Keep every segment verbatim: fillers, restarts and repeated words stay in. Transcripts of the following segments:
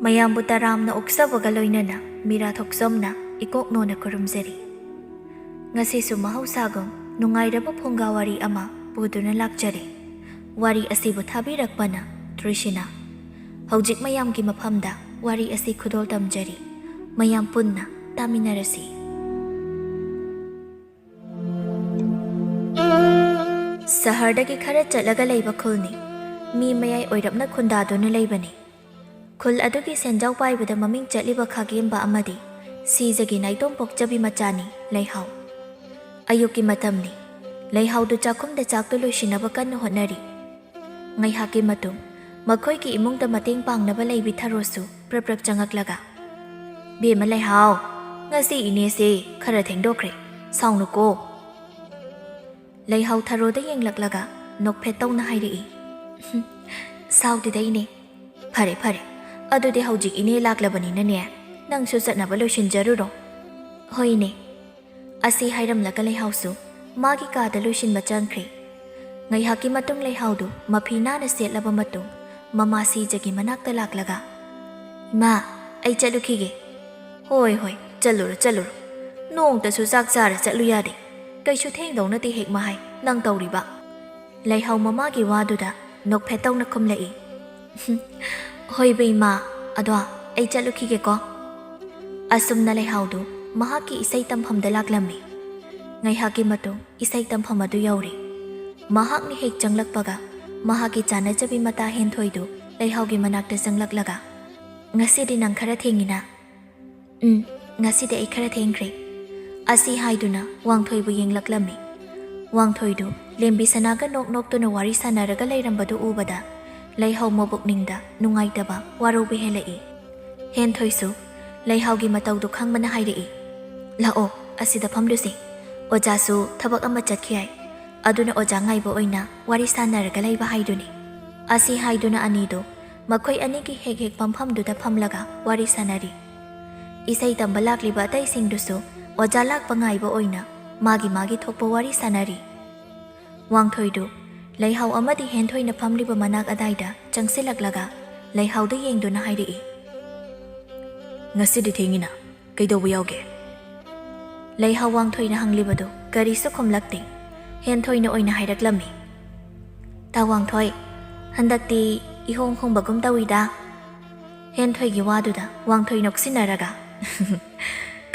ꯃꯌꯥꯝꯕꯨ ꯇꯔꯥꯝꯅ ꯑꯣꯛꯆꯕꯒ ꯂꯣꯏꯅꯅ ꯃꯤꯔꯥ ꯊꯣꯛꯆꯣꯝꯅ ꯏꯀꯣꯛ ꯅꯣꯟꯅ ꯈꯨꯔꯨꯝꯖꯔꯤ꯫ ꯉꯁꯤꯁꯨ ꯃꯍꯧꯁꯥꯒꯨꯝ ꯅꯨꯡꯉꯥꯏꯔꯕ ꯐꯨꯡꯒꯥ ꯋꯥꯔꯤ ꯑꯃ ꯄꯨꯗꯨꯅ ꯂꯥꯛꯆꯔꯦ꯫ ꯋꯥꯔꯤ ꯑꯁꯤꯕꯨ ꯊꯥꯕꯤꯔꯛꯄꯅ ꯇ꯭ꯔꯤꯁꯤꯅꯥ꯫ ꯍꯧꯖꯤꯛ ꯃꯌꯥꯝꯒꯤ ꯃꯐꯝꯗ ꯋꯥꯔꯤ ꯑꯁꯤ ꯈꯨꯗꯣꯜ ꯇꯝꯖꯔꯤ꯫ ꯃꯌꯥꯝ ꯄꯨꯟꯅ ꯇꯥꯃꯤꯟꯅꯔꯁꯤ꯫ ꯁꯍꯔꯗꯒꯤ ꯈꯔ ꯆꯠꯂꯒ ꯂꯩꯕ ꯈꯨꯜꯅꯤ꯫ ꯃꯤ ꯃꯌꯥꯏ ꯑꯣꯏꯔꯞꯅ ꯈꯨꯟꯗꯥꯗꯨꯅ ꯂꯩꯕꯅꯤ꯫ ꯈꯨꯜ ꯑꯗꯨꯒꯤ ꯁꯦꯟꯖꯥꯎ ꯄꯥꯏꯕꯗ ꯃꯃꯤꯡ ꯆꯠꯂꯤꯕ ꯈꯥꯒꯦꯝꯕ ꯑꯃꯗꯤ ꯁꯤꯖꯒꯤ ꯅꯥꯏꯇꯣꯝ ꯄꯣꯛꯆꯕꯤ ꯃꯆꯥꯅꯤ ꯂꯩꯍꯥꯎ꯫ ꯑꯌꯨꯛꯀꯤ ꯃꯇꯝꯅꯤ꯫ ꯂꯩꯍꯥꯎꯗꯨ ꯆꯥꯛꯈꯨꯝꯗ ꯆꯥꯛꯇꯨ ꯂꯣꯏꯁꯤꯟꯅꯕ ꯀꯟꯅ ꯍꯣꯠꯅꯔꯤ꯫ ꯉꯥꯏꯍꯥꯛꯀꯤ ꯃꯇꯨꯡ ꯃꯈꯣꯏꯒꯤ ꯏꯃꯨꯡꯗ ꯃꯇꯦꯡ ꯄꯥꯡꯅꯕ ꯂꯩꯕꯤ ꯊꯔꯣꯁꯨ ꯄ꯭ꯔꯞ ꯄ꯭ꯔꯞ ꯆꯪꯉꯛꯂꯒ, "ꯕꯦꯝꯃ ꯂꯩꯍꯥꯎ, ꯉꯁꯤ ꯏꯅꯦꯁꯦ ꯈꯔ ꯊꯦꯡꯗꯣꯛꯈ꯭ꯔꯦ, ꯁꯥꯎꯅꯨꯀꯣ꯫" ꯂꯩꯍꯥꯎ ꯊꯔꯣꯗ ꯌꯦꯡꯂꯛꯂꯒ ꯅꯣꯛꯐꯦꯠ ꯇꯧꯅ ꯍꯥꯏꯔꯛꯏ, "ꯁꯥꯎꯗꯦꯗ ꯏꯅꯦ꯫ ꯐꯔꯦ ꯐꯔꯦ, ꯑꯗꯨꯗꯤ ꯍꯧꯖꯤꯛ ꯏꯅꯦ ꯂꯥꯛꯂꯕꯅꯤꯅꯅꯦ, ꯅꯪꯁꯨ ꯆꯠꯅꯕ ꯂꯣꯏꯁꯤꯟꯖꯔꯨꯔꯣ꯫" "ꯍꯣꯏ ꯏꯅꯦ꯫" ꯑꯁꯤ ꯍꯥꯏꯔꯝꯂꯒ ꯂꯩꯍꯥꯎꯁꯨ ꯃꯥꯒꯤ ꯀꯥꯗ ꯂꯣꯏꯁꯤꯟꯕ ꯆꯪꯈ꯭ꯔꯦ꯫ ꯉꯥꯏꯍꯥꯛꯀꯤ ꯃꯇꯨꯡ ꯂꯩꯍꯥꯎꯗꯨ ꯃꯐꯤ ꯅꯥꯟꯅ ꯁꯦꯠꯂꯕ ꯃꯇꯨꯡ ꯃꯃꯥ ꯁꯤꯖꯒꯤ ꯃꯅꯥꯛꯇ ꯂꯥꯛꯂꯒ, "ꯏꯃꯥ, ꯑꯩ ꯆꯠꯂꯨꯈꯤꯒꯦ꯫" "ꯍꯣꯏ ꯍꯣꯏ, ꯆꯠꯂꯨꯔꯣ ꯆꯠꯂꯨꯔꯣ꯫ ꯅꯣꯡꯇꯁꯨ ꯆꯥꯛ ꯆꯥꯔ ꯆꯠꯂꯨ ꯌꯥꯗꯦ꯫ ꯀꯩꯁꯨ ꯊꯦꯡꯗꯧ ꯅꯠꯇꯦ ꯍꯦꯛ ꯃꯍꯥꯏ ꯅꯪ ꯇꯧꯔꯤꯕ꯫" ꯂꯩꯍꯥꯎ ꯃꯃꯥꯒꯤ ꯋꯥꯗꯨꯗ ꯅꯣꯛꯐꯦꯠ ꯇꯧꯅ ꯈꯨꯝꯂꯛꯏ, "ꯍꯣꯏꯕ ꯏꯃꯥ, ꯑꯗꯣ ꯑꯩ ꯆꯠꯂꯨꯈꯤꯒꯦꯀꯣ꯫" ꯑꯁꯨꯝꯅ ꯂꯩꯍꯥꯎꯗꯨ ꯃꯍꯥꯛꯀꯤ ꯏꯁꯩ ꯇꯝꯐꯝꯗ ꯂꯥꯛꯂꯝꯃꯤ꯫ ꯉꯥꯏꯍꯥꯛꯀꯤ ꯃꯇꯨꯡ ꯏꯁꯩ ꯇꯝꯐꯝ ꯑꯗꯨ ꯌꯧꯔꯦ꯫ ꯃꯍꯥꯛꯅ ꯍꯦꯛ ꯆꯪꯂꯛꯄꯒ ꯃꯍꯥꯛꯀꯤ ꯆꯥꯅꯖꯕꯤ ꯃꯇꯥ ꯍꯦꯟꯊꯣꯏꯗꯨ ꯂꯩꯍꯥꯎꯒꯤ ꯃꯅꯥꯛꯇ ꯆꯪꯂꯛꯂꯒ, "ꯉꯁꯤꯗꯤ ꯅꯪ ꯈꯔ ꯊꯦꯡꯉꯤꯅ?" "ꯎꯝ, ꯉꯁꯤꯗꯤ ꯑꯩ ꯈꯔ ꯊꯦꯡꯈ꯭ꯔꯦ꯫" ꯑꯁꯤ ꯍꯥꯏꯗꯨꯅ ꯋꯥꯡꯊꯣꯏꯕꯨ ꯌꯦꯡꯂꯛꯂꯝꯃꯤ꯫ ꯋꯥꯡꯊꯣꯏꯗꯨ ꯂꯦꯝꯕꯤ ꯁꯅꯥꯒ ꯅꯣꯛ ꯅꯣꯛꯇꯨꯅ ꯋꯥꯔꯤ ꯁꯥꯟꯅꯔꯒ ꯂꯩꯔꯝꯕꯗꯨ ꯎꯕꯗ ꯂꯩꯍꯥꯎ ꯃꯕꯨꯛꯅꯤꯡꯗ ꯅꯨꯡꯉꯥꯏꯇꯕ ꯋꯥꯔꯧꯕ ꯍꯦꯜꯂꯛꯏ꯫ ꯍꯦꯟꯊꯣꯏꯁꯨ ꯂꯩꯍꯥꯎꯒꯤ ꯃꯇꯧꯗꯨ ꯈꯪꯕꯅ ꯍꯥꯏꯔꯛꯏ, "ꯂꯥꯛꯑꯣ, ꯑꯁꯤꯗ ꯐꯝꯂꯨꯁꯤ꯫ ꯑꯣꯖꯥꯁꯨ ꯊꯕꯛ ꯑꯃ ꯆꯠꯈꯤ ꯍꯥꯏ꯫ ꯑꯗꯨꯅ ꯑꯣꯖꯥ ꯉꯥꯏꯕ ꯑꯣꯏꯅ ꯋꯥꯔꯤ ꯁꯥꯟꯅꯔꯒ ꯂꯩꯕ ꯍꯥꯏꯗꯨꯅꯤ꯫" ꯑꯁꯤ ꯍꯥꯏꯗꯨꯅ ꯑꯅꯤꯗꯨ ꯃꯈꯣꯏ ꯑꯅꯤꯒꯤ ꯍꯦꯛ ꯍꯦꯛ ꯐꯝꯐꯝꯗꯨꯗ ꯐꯝꯂꯒ ꯋꯥꯔꯤ ꯁꯥꯟꯅꯔꯤ꯫ ꯏꯁꯩ ꯇꯝꯕ ꯂꯥꯛꯂꯤꯕ ꯑꯇꯩꯁꯤꯡꯗꯨꯁꯨ ꯑꯣꯖꯥ ꯂꯥꯛꯄ ꯉꯥꯏꯕ ꯑꯣꯏꯅ ꯃꯥꯒꯤ ꯃꯥꯒꯤ ꯊꯣꯛꯄ ꯋꯥꯔꯤ ꯁꯥꯟꯅꯔꯤ꯫ ꯋꯥꯡꯊꯣꯏꯗꯨ ꯂꯩꯍꯥꯎ ꯑꯃꯗꯤ ꯍꯦꯟꯊꯣꯏꯅ ꯐꯝꯂꯤꯕ ꯃꯅꯥꯛ ꯑꯗꯥꯏꯗ ꯆꯪꯁꯤꯜꯂꯛꯂꯒ ꯂꯩꯍꯥꯎꯗ ꯌꯦꯡꯗꯨꯅ ꯍꯥꯏꯔꯛꯏ, "ꯉꯁꯤꯗꯤ ꯊꯦꯡꯉꯤꯅ, ꯀꯩꯗꯧꯕ ꯌꯥꯎꯒꯦ?" ꯂꯩꯍꯥꯎ ꯋꯥꯡꯊꯣꯏꯅ ꯍꯪꯂꯤꯕꯗꯨ ꯀꯔꯤꯁꯨ ꯈꯨꯝꯂꯛꯇꯦ꯫ ꯍꯦꯟꯊꯣꯏꯅ ꯑꯣꯏꯅ ꯍꯥꯏꯔꯛꯂꯝꯃꯤ, "ꯇꯥ ꯋꯥꯡꯊꯣꯏ, ꯍꯟꯗꯛꯇꯤ ꯏꯍꯣꯡ ꯍꯣꯡꯕꯒꯨꯝ ꯇꯧꯏꯗ?" ꯍꯦꯟꯊꯣꯏꯒꯤ ꯋꯥꯗꯨꯗ ꯋꯥꯡꯊꯣꯏ ꯅꯣꯛꯁꯤꯟꯅꯔꯒ,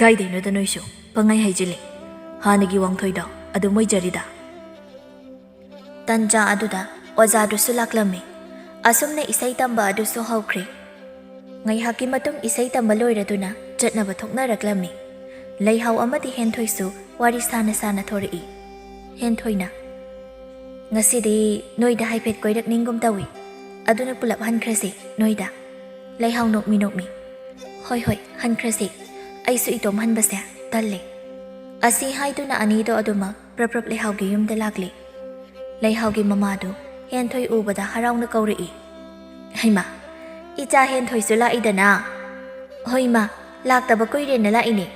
"ꯀꯥꯏꯗꯩꯅꯣꯗ ꯅꯣꯏꯁꯨ, ꯄꯪꯍꯥꯏ ꯍꯥꯏꯖꯤꯜꯂꯤ꯫ ꯍꯥꯟꯅꯒꯤ ꯋꯥꯡꯊꯣꯏꯗꯣ ꯑꯗꯨꯝ ꯑꯣꯏꯖꯔꯤꯗ꯫" ꯇꯟꯖꯥ ꯑꯗꯨꯗ ꯑꯣꯖꯥꯗꯨꯁꯨ ꯂꯥꯛꯂꯝꯃꯤ꯫ ꯑꯁꯨꯝꯅ ꯏꯁꯩ ꯇꯝꯕ ꯑꯗꯨꯁꯨ ꯍꯧꯈ꯭ꯔꯦ꯫ ꯉꯥꯏꯍꯥꯛꯀꯤ ꯃꯇꯨꯡ ꯏꯁꯩ ꯇꯝꯕ ꯂꯣꯏꯔꯗꯨꯅ ꯆꯠꯅꯕ ꯊꯣꯛꯅꯔꯛꯂꯝꯃꯤ꯫ ꯂꯩꯍꯥꯎ ꯑꯃꯗꯤ ꯍꯦꯟꯊꯣꯏꯁꯨ ꯋꯥꯔꯤ ꯁꯥꯅ ꯁꯥꯅ ꯊꯣꯔꯛꯏ꯫ ꯍꯦꯟꯊꯣꯏꯅ, "ꯉꯁꯤꯗꯤ ꯅꯣꯏꯗ ꯍꯥꯏꯐꯦꯠ ꯀꯣꯏꯔꯛꯅꯤꯡꯒꯨꯝ ꯇꯧꯏ꯫ ꯑꯗꯨꯅ ꯄꯨꯂꯞ ꯍꯟꯈ꯭ꯔꯁꯤ ꯅꯣꯏꯗ꯫" ꯂꯩꯍꯥꯎ ꯅꯣꯛꯃꯤ ꯅꯣꯛꯃꯤ, "ꯍꯣꯏ, ꯍꯣꯏ, ꯍꯟꯈ꯭ꯔꯁꯤ꯫ ꯑꯩꯁꯨ ꯏꯇꯣꯝ ꯍꯟꯕꯁꯦ ꯇꯜꯂꯦ꯫" ꯑꯁꯤ ꯍꯥꯏꯗꯨꯅ ꯑꯅꯤꯗꯣ ꯑꯗꯨꯃꯛ ꯄ꯭ꯔꯞ ꯄ꯭ꯔꯞ ꯂꯩꯍꯥꯎꯒꯤ ꯌꯨꯝꯗ ꯂꯥꯛꯂꯤ꯫ ꯂꯩꯍꯥꯎꯒꯤ ꯃꯃꯥꯗꯨ ꯍꯦꯟꯊꯣꯏ ꯎꯕꯗ ꯍꯔꯥꯎꯅ ꯀꯧꯔꯛꯏ, "ꯍꯩꯃꯥ, ꯏꯆꯥ ꯍꯦꯟꯊꯣꯏꯁꯨ ꯂꯥꯛꯏꯗꯅ?" "ꯍꯣꯏ ꯃꯥ, ꯂꯥꯛꯇꯕ ꯀꯨꯏꯔꯦꯅ ꯂꯥꯛꯏꯅꯦ꯫"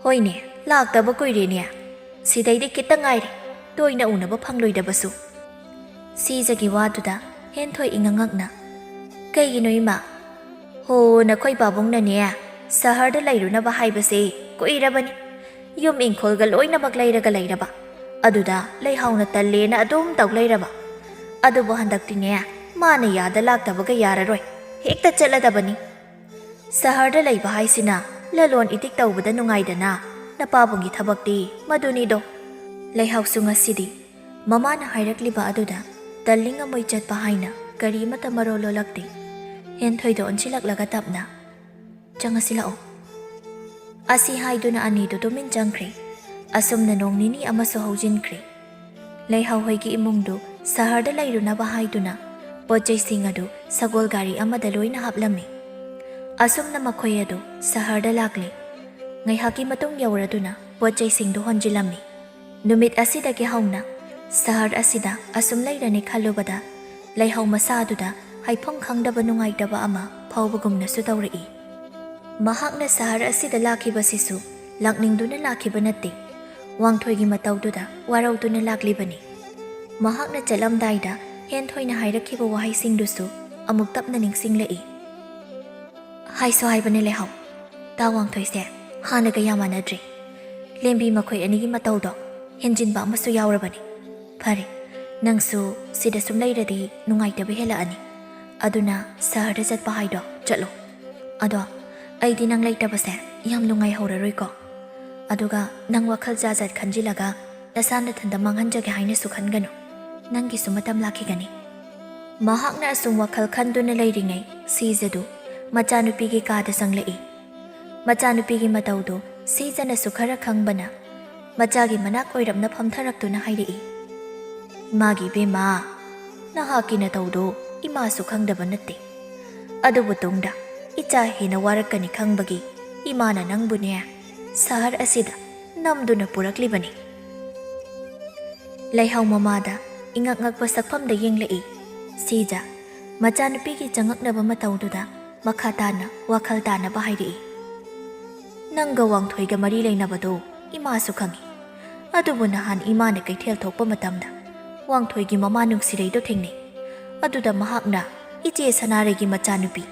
"ꯍꯣꯏꯅꯦ, ꯂꯥꯛꯇꯕ ꯀꯨꯏꯔꯦꯅꯦ꯫ ꯁꯤꯗꯩꯗꯤ ꯈꯤꯇꯪ ꯉꯥꯏꯔꯦ ꯇꯣꯏꯅ ꯎꯅꯕ ꯐꯪꯂꯣꯏꯗꯕꯁꯨ꯫" ꯁꯤꯖꯒꯤ ꯋꯥꯗꯨꯗ ꯍꯦꯟꯊꯣꯏ ꯏꯉꯛꯉꯛꯅ, "ꯀꯩꯒꯤꯅꯣ ꯏꯃꯥ?" "ꯍꯣ, ꯅꯈꯣꯏ ꯄꯥꯕꯨꯡꯅꯅꯦ ꯁꯍꯔꯗ ꯂꯩꯔꯨꯅꯕ ꯍꯥꯏꯕꯁꯦ ꯀꯨꯏꯔꯕꯅꯤ꯫ ꯌꯨꯝ ꯏꯪꯈꯣꯜꯒ ꯂꯣꯏꯅꯃꯛ ꯂꯩꯔꯒ ꯂꯩꯔꯕ꯫ ꯑꯗꯨꯗ ꯂꯩꯍꯥꯎꯅ ꯇꯜꯂꯦꯅ ꯑꯗꯨꯝ ꯇꯧ ꯂꯩꯔꯕ꯫ ꯑꯗꯨꯕꯨ ꯍꯟꯗꯛꯇꯤꯅꯦ, ꯃꯥꯅ ꯌꯥꯗ ꯂꯥꯛꯇꯕꯒ ꯌꯥꯔꯔꯣꯏ꯫ ꯍꯦꯛꯇ ꯆꯠꯂꯗꯕꯅꯤ꯫ ꯁꯍꯔꯗ ꯂꯩꯕ ꯍꯥꯏꯁꯤꯅ ꯂꯂꯣꯟ ꯏꯇꯤꯛ ꯇꯧꯕꯗ ꯅꯨꯡꯉꯥꯏꯗꯅ, ꯅꯄꯥꯕꯨꯡꯒꯤ ꯊꯕꯛꯇꯤ ꯃꯗꯨꯅꯤꯗꯣ꯫" ꯂꯩꯍꯥꯎꯁꯨ ꯉꯁꯤꯗꯤ ꯃꯃꯥꯅ ꯍꯥꯏꯔꯛꯂꯤꯕ ꯑꯗꯨꯗ ꯇꯜꯂꯤ ꯉꯝꯃꯣꯏ ꯆꯠꯄ ꯍꯥꯏꯅ ꯀꯔꯤꯃꯠꯇ ꯃꯔꯣꯜ ꯂꯣꯜꯂꯛꯇꯦ꯫ ꯍꯦꯟꯊꯣꯏꯗ ꯑꯣꯟꯁꯤꯜꯂꯛꯂꯒ ꯇꯞꯅ, "ꯆꯪꯉꯁꯤ ꯂꯥꯛꯑꯣ꯫" ꯑꯁꯤ ꯍꯥꯏꯗꯨꯅ ꯑꯅꯤꯗꯨ ꯇꯨꯃꯤꯟ ꯆꯪꯈ꯭ꯔꯦ꯫ ꯑꯁꯨꯝꯅ ꯅꯣꯡ ꯅꯤꯅꯤ ꯑꯃꯁꯨ ꯍꯧꯖꯤꯟꯈ꯭ꯔꯦ꯫ ꯂꯩꯍꯥꯎ ꯍꯣꯏꯒꯤ ꯏꯃꯨꯡꯗꯨ ꯁꯍꯔꯗ ꯂꯩꯔꯨꯅꯕ ꯍꯥꯏꯗꯨꯅ ꯄꯣꯠ ꯆꯩꯁꯤꯡ ꯑꯗꯨ ꯁꯒꯣꯜ ꯒꯥꯔꯤ ꯑꯃꯗ ꯂꯣꯏꯅ ꯍꯥꯞꯂꯝꯃꯤ꯫ ꯑꯁꯨꯝꯅ ꯃꯈꯣꯏ ꯑꯗꯨ ꯁꯍꯔꯗ ꯂꯥꯛꯂꯦ꯫ ꯉꯥꯏꯍꯥꯛꯀꯤ ꯃꯇꯨꯡ ꯌꯧꯔꯗꯨꯅ ꯄꯣꯠ ꯆꯩꯁꯤꯡꯗꯨ ꯍꯣꯟꯖꯤꯜꯂꯝꯃꯤ꯫ ꯅꯨꯃꯤꯠ ꯑꯁꯤꯗꯒꯤ ꯍꯧꯅ ꯁꯍꯔ ꯑꯁꯤꯗ ꯑꯁꯨꯝ ꯂꯩꯔꯅꯤ ꯈꯜꯂꯨꯕꯗ ꯂꯩꯍꯥꯎ ꯃꯁꯥꯗꯨꯗ ꯍꯥꯏꯐꯝ ꯈꯪꯗꯕ ꯅꯨꯡꯉꯥꯏꯇꯕ ꯑꯃ ꯐꯥꯎꯕꯒꯨꯝꯅꯁꯨ ꯇꯧꯔꯛꯏ꯫ ꯃꯍꯥꯛꯅ ꯁꯍꯔ ꯑꯁꯤꯗ ꯂꯥꯛꯈꯤꯕꯁꯤꯁꯨ ꯂꯥꯛꯅꯤꯡꯗꯨꯅ ꯂꯥꯛꯈꯤꯕ ꯅꯠꯇꯦ꯫ ꯋꯥꯡꯊꯣꯏꯒꯤ ꯃꯇꯧꯗꯨꯗ ꯋꯥꯔꯧꯗꯨꯅ ꯂꯥꯛꯂꯤꯕꯅꯤ꯫ ꯃꯍꯥꯛꯅ ꯆꯠꯂꯝꯗꯥꯏꯗ ꯍꯦꯟꯊꯣꯏꯅ ꯍꯥꯏꯔꯛꯈꯤꯕ ꯋꯥꯍꯩꯁꯤꯡꯗꯨꯁꯨ ꯑꯃꯨꯛ ꯇꯞꯅ ꯅꯤꯡꯁꯤꯡꯂꯛꯏ꯫ ꯍꯥꯏꯁꯨ ꯍꯥꯏꯕꯅꯦ ꯂꯩꯍꯥꯎ, ꯇꯥ ꯋꯥꯡꯊꯣꯏꯁꯦ ꯍꯥꯟꯅꯒ ꯌꯥꯝ ꯃꯥꯟꯅꯗ꯭ꯔꯦ꯫ ꯂꯦꯝꯕꯤ ꯃꯈꯣꯏ ꯑꯅꯤꯒꯤ ꯃꯇꯧꯗꯣ ꯍꯦꯟꯖꯤꯟꯕ ꯑꯃꯁꯨ ꯌꯥꯎꯔꯕꯅꯤ꯫ ꯐꯔꯦ, ꯅꯪꯁꯨ ꯁꯤꯗ ꯁꯨꯝ ꯂꯩꯔꯗꯤ ꯅꯨꯡꯉꯥꯏꯇꯕ ꯍꯦꯜꯂꯛꯑꯅꯤ꯫ ꯑꯗꯨꯅ ꯁꯍꯔꯗ ꯆꯠꯄ ꯍꯥꯏꯗꯣ ꯆꯠꯂꯣ꯫ ꯑꯗꯣ ꯑꯩꯗꯤ ꯅꯪ ꯂꯩꯇꯕꯁꯦ ꯌꯥꯝ ꯅꯨꯡꯉꯥꯏꯍꯧꯔꯔꯣꯏꯀꯣ꯫ ꯑꯗꯨꯒ ꯅꯪ ꯋꯥꯈꯜ ꯖꯥꯠ ꯖꯥꯠ ꯈꯟꯖꯤꯜꯂꯒ ꯅꯁꯥ ꯅꯊꯟꯗ ꯃꯥꯡꯍꯟꯖꯒꯦ ꯍꯥꯏꯅꯁꯨ ꯈꯟꯒꯅꯨ꯫ ꯅꯪꯒꯤꯁꯨ ꯃꯇꯝ ꯂꯥꯛꯈꯤꯒꯅꯤ꯫ ꯃꯍꯥꯛꯅ ꯑꯁꯨꯝ ꯋꯥꯈꯜ ꯈꯟꯗꯨꯅ ꯂꯩꯔꯤꯉꯩ ꯁꯤꯖꯗꯨ ꯃꯆꯥꯅꯨꯄꯤꯒꯤ ꯀꯥꯗ ꯆꯪꯂꯛꯏ꯫ ꯃꯆꯥꯅꯨꯄꯤꯒꯤ ꯃꯇꯧꯗꯨ ꯁꯤꯖꯅꯁꯨ ꯈꯔ ꯈꯪꯕꯅ ꯃꯆꯥꯒꯤ ꯃꯅꯥꯛ ꯑꯣꯏꯔꯞꯅ ꯐꯝꯊꯔꯛꯇꯨꯅ ꯍꯥꯏꯔꯛꯏ, "ꯏꯃꯥꯒꯤ ꯏꯕꯦꯝꯃ, ꯅꯍꯥꯛꯀꯤ ꯅꯇꯧꯗꯨ ꯏꯃꯥꯁꯨ ꯈꯪꯗꯕ ꯅꯠꯇꯦ꯫ ꯑꯗꯨꯕꯨ ꯇꯨꯡꯗ ꯏꯆꯥ ꯍꯦꯟꯅ ꯋꯥꯔꯛꯀꯅꯤ ꯈꯪꯕꯒꯤ ꯏꯃꯥꯅ ꯅꯪꯕꯨꯅꯦ ꯁꯍꯔ ꯑꯁꯤꯗ ꯅꯝꯗꯨꯅ ꯄꯨꯔꯛꯂꯤꯕꯅꯤ꯫" ꯂꯩꯍꯥꯎ ꯃꯃꯥꯗ ꯏꯉꯛ ꯉꯛꯄ ꯁꯛꯐꯝꯗ ꯌꯦꯡꯂꯛꯏ ꯁꯤꯖ꯫ ꯃꯆꯥꯅꯨꯄꯤꯒꯤ ꯆꯉꯛꯅꯕ ꯃꯇꯧꯗꯨꯗ ꯃꯈꯥ ꯇꯥꯅ ꯋꯥꯈꯜ ꯇꯥꯅꯕ ꯍꯥꯏꯔꯛꯏ, "ꯅꯪꯒ ꯋꯥꯡꯊꯣꯏꯒ ꯃꯔꯤ ꯂꯩꯅꯕꯗꯣ ꯏꯃꯥꯁꯨ ꯈꯪꯏ꯫ ꯑꯗꯨꯕꯨ ꯅꯍꯥꯟ ꯏꯃꯥꯅ ꯀꯩꯊꯦꯜ ꯊꯣꯛꯄ ꯃꯇꯝꯗ ꯋꯥꯡꯊꯣꯏꯒꯤ ꯃꯃꯥ ꯅꯨꯡꯁꯤꯔꯩꯗꯣ ꯊꯦꯡꯅꯩ꯫ ꯑꯗꯨꯗ ꯃꯍꯥꯛꯅ ꯏꯆꯦ ꯁꯅꯥꯔꯩꯒꯤ ꯃꯆꯥꯅꯨꯄꯤ,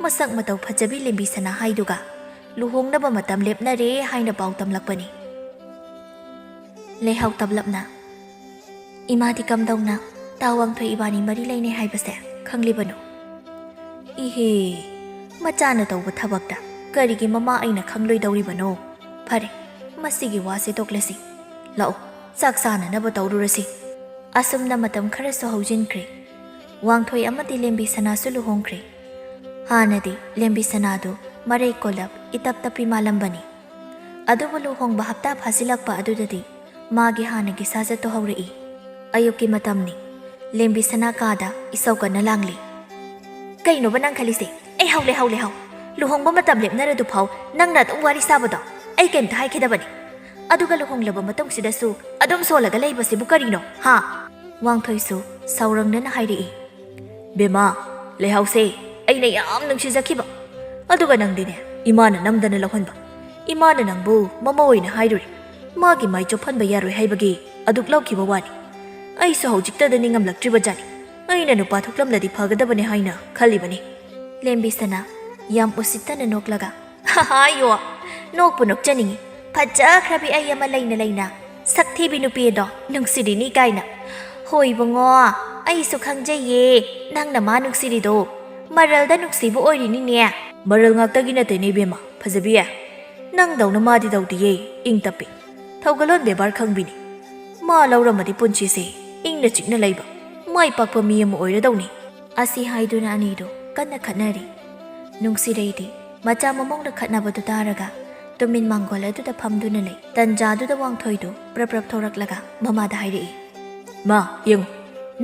ꯃꯁꯛ ꯃꯇꯧ ꯐꯖꯕꯤ ꯂꯦꯝꯕꯤ ꯁꯅꯥ ꯍꯥꯏꯗꯨꯒ ꯂꯨꯍꯣꯡꯅꯕ ꯃꯇꯝ ꯂꯦꯞꯅꯔꯦ ꯍꯥꯏꯅ ꯄꯥꯎ ꯇꯝꯂꯛꯄꯅꯤ꯫" ꯂꯩꯍꯥꯎ ꯇꯞꯂꯞꯅ, "ꯏꯃꯥꯗꯤ ꯀꯝꯗꯧꯅ ꯇꯥ ꯋꯥꯡꯊꯣꯏ ꯏꯕꯥꯅꯤ ꯃꯔꯤ ꯂꯩꯅꯩ ꯍꯥꯏꯕꯁꯦ ꯈꯪꯂꯤꯕꯅꯣ?" "ꯏꯍꯦ, ꯃꯆꯥꯅ ꯇꯧꯕ ꯊꯕꯛꯇ ꯀꯔꯤꯒꯤ ꯃꯃꯥ ꯑꯩꯅ ꯈꯪꯂꯣꯏꯗꯧꯔꯤꯕꯅꯣ? ꯐꯔꯦ, ꯃꯁꯤꯒꯤ ꯋꯥꯁꯦ ꯇꯣꯛꯂꯁꯤ꯫ ꯂꯥꯛꯑꯣ, ꯆꯥꯛ ꯆꯥꯅꯅꯕ ꯇꯧꯔꯨꯔꯁꯤ꯫" ꯑꯁꯨꯝꯅ ꯃꯇꯝ ꯈꯔꯁꯨ ꯍꯧꯖꯤꯟꯈ꯭ꯔꯦ꯫ ꯋꯥꯡꯊꯣꯏ ꯑꯃꯗꯤ ꯂꯦꯝꯕꯤ ꯁꯅꯥꯁꯨ ꯂꯨꯍꯣꯡꯈ꯭ꯔꯦ꯫ ꯍꯥꯟꯅꯗꯤ ꯂꯦꯝꯕꯤ ꯁꯅꯥꯗꯨ ꯃꯔꯩ ꯀꯣꯜꯂꯞ ꯏꯇꯞ ꯇꯞꯄꯤ ꯃꯥꯜꯂꯝꯕꯅꯤ꯫ ꯑꯗꯨꯕꯨ ꯂꯨꯍꯣꯡꯕ ꯍꯞꯇꯥ ꯐꯥꯖꯤꯜꯂꯛꯄ ꯑꯗꯨꯗꯗꯤ ꯃꯥꯒꯤ ꯍꯥꯟꯅꯒꯤ ꯁꯥꯖꯠꯇꯣ ꯍꯧꯔꯛꯏ꯫ ꯑꯌꯨꯛꯀꯤ ꯃꯇꯝꯅꯤ꯫ ꯂꯦꯝꯕꯤ ꯁꯅꯥ ꯀꯥꯗ ꯏꯁꯧ ꯀꯟꯅ ꯂꯥꯡꯂꯤ꯫ "ꯀꯩꯅꯣꯕ ꯅꯪ ꯈꯜꯂꯤꯁꯦ? ꯑꯩ ꯍꯧ ꯂꯩꯍꯧ ꯂꯩꯍꯧ꯫ ꯂꯨꯍꯣꯡꯕ ꯃꯇꯝ ꯂꯦꯞꯅꯔꯗꯨ ꯐꯥꯎ ꯅꯪꯅ ꯑꯗꯨꯝ ꯋꯥꯔꯤ ꯁꯥꯕꯗꯣ ꯑꯩ ꯀꯩꯝꯇ ꯍꯥꯏꯈꯤꯗꯕꯅꯤ꯫ ꯑꯗꯨꯒ ꯂꯨꯍꯣꯡꯂꯕ ꯃꯇꯨꯡꯁꯤꯗꯁꯨ ꯑꯗꯨꯝ ꯁꯣꯜꯂꯒ ꯂꯩꯕꯁꯤꯕꯨ ꯀꯔꯤꯅꯣ, ꯍꯥ?" ꯋꯥꯡꯊꯣꯏꯁꯨ ꯁꯥꯎꯔꯪꯅꯅ ꯍꯥꯏꯔꯛꯏ꯫ "ꯕꯦꯝꯃ, ꯂꯩꯍꯥꯎꯁꯦ ꯑꯩꯅ ꯌꯥꯝ ꯅꯨꯡꯁꯤꯖꯈꯤꯕ꯫ ꯑꯗꯨꯒ ꯅꯪꯗꯤꯅꯦ, ꯏꯃꯥꯅ ꯅꯝꯗꯅ ꯂꯧꯍꯟꯕ꯫ ꯏꯃꯥꯅ ꯅꯪꯕꯨ ꯃꯃꯧ ꯑꯣꯏꯅ ꯍꯥꯏꯔꯨꯔꯦ꯫ ꯃꯥꯒꯤ ꯃꯥꯏ ꯆꯣꯞꯍꯟꯕ ꯌꯥꯔꯣꯏ ꯍꯥꯏꯕꯒꯤ ꯑꯗꯨꯛ ꯂꯧꯈꯤꯕ ꯋꯥꯅꯤ꯫ ꯑꯩꯁꯨ ꯍꯧꯖꯤꯛꯇꯗ ꯅꯤꯡꯉꯝꯂꯛꯇ꯭ꯔꯤꯕ ꯖꯥꯠꯅꯤ꯫ ꯑꯩꯅ ꯅꯨꯄꯥ ꯊꯣꯛꯂꯝꯂꯗꯤ ꯐꯒꯗꯕꯅꯤ ꯍꯥꯏꯅ ꯈꯜꯂꯤꯕꯅꯤ꯫" ꯂꯦꯝꯕꯤ ꯁꯅꯥ ꯌꯥꯝ ꯎꯁꯤꯠꯇꯅ ꯅꯣꯛꯂꯒ, "ꯍꯥꯏꯌꯣ, ꯅꯣꯛꯄꯨ ꯅꯣꯛꯆꯅꯤꯡꯉꯤ꯫ ꯐꯖꯈ꯭ꯔꯕꯤ ꯑꯩ ꯑꯃ ꯂꯩꯅ ꯂꯩꯅ ꯁꯛ ꯊꯤꯕꯤ ꯅꯨꯄꯤ ꯑꯗꯣ ꯅꯨꯡꯁꯤꯔꯤꯅꯤ ꯀꯥꯏꯅ꯫ ꯍꯣꯏ ꯏꯕꯨꯡꯉꯣ, ꯑꯩꯁꯨ ꯈꯪꯖꯩꯌꯦ ꯅꯪꯅ ꯃꯥ ꯅꯨꯡꯁꯤꯔꯤꯗꯣ꯫ ꯃꯔꯜꯗ ꯅꯨꯡꯁꯤꯕ ꯑꯣꯏꯔꯤꯅꯤꯅꯦ꯫" "ꯃꯔꯜ ꯉꯥꯛꯇꯒꯤ ꯅꯠꯇꯦꯅꯦ ꯏꯕꯦꯝꯃ, ꯐꯖꯕꯤ꯫ ꯅꯪꯗꯧꯅ ꯃꯥꯗꯤ ꯇꯧꯗꯤꯌꯦ, ꯏꯪ ꯇꯞꯄꯤ꯫ ꯊꯧꯒꯜꯂꯣꯟ ꯕꯦꯕꯥꯔ ꯈꯪꯕꯤꯅꯤ꯫ ꯃꯥ ꯂꯧꯔꯝꯃꯗꯤ ꯄꯨꯟꯁꯤꯁꯦ ꯏꯪꯅ ꯆꯤꯛꯅ ꯂꯩꯕ, ꯃꯥꯏ ꯄꯥꯛꯄ ꯃꯤ ꯑꯃ ꯑꯣꯏꯔꯗꯧꯅꯤ꯫" ꯑꯁꯤ ꯍꯥꯏꯗꯨꯅ ꯑꯅꯤꯗꯨ ꯀꯟꯅ ꯈꯠꯅꯔꯤ꯫ ꯅꯨꯡꯁꯤꯔꯩꯗꯤ ꯃꯆꯥ ꯃꯃꯧꯅ ꯈꯠꯅꯕꯗꯨ ꯇꯥꯔꯒ ꯇꯨꯃꯤꯟ ꯃꯥꯡꯒꯣꯜ ꯑꯗꯨꯗ ꯐꯝꯗꯨꯅ ꯂꯩ꯫ ꯇꯟꯖꯥꯗꯨꯗ ꯋꯥꯡꯊꯣꯏꯗꯨ ꯄ꯭ꯔꯞ ꯄ꯭ꯔꯞ ꯊꯣꯔꯛꯂꯒ ꯃꯃꯥꯗ ꯍꯥꯏꯔꯛꯏ, "ꯃꯥ, ꯌꯦꯡꯉꯨ,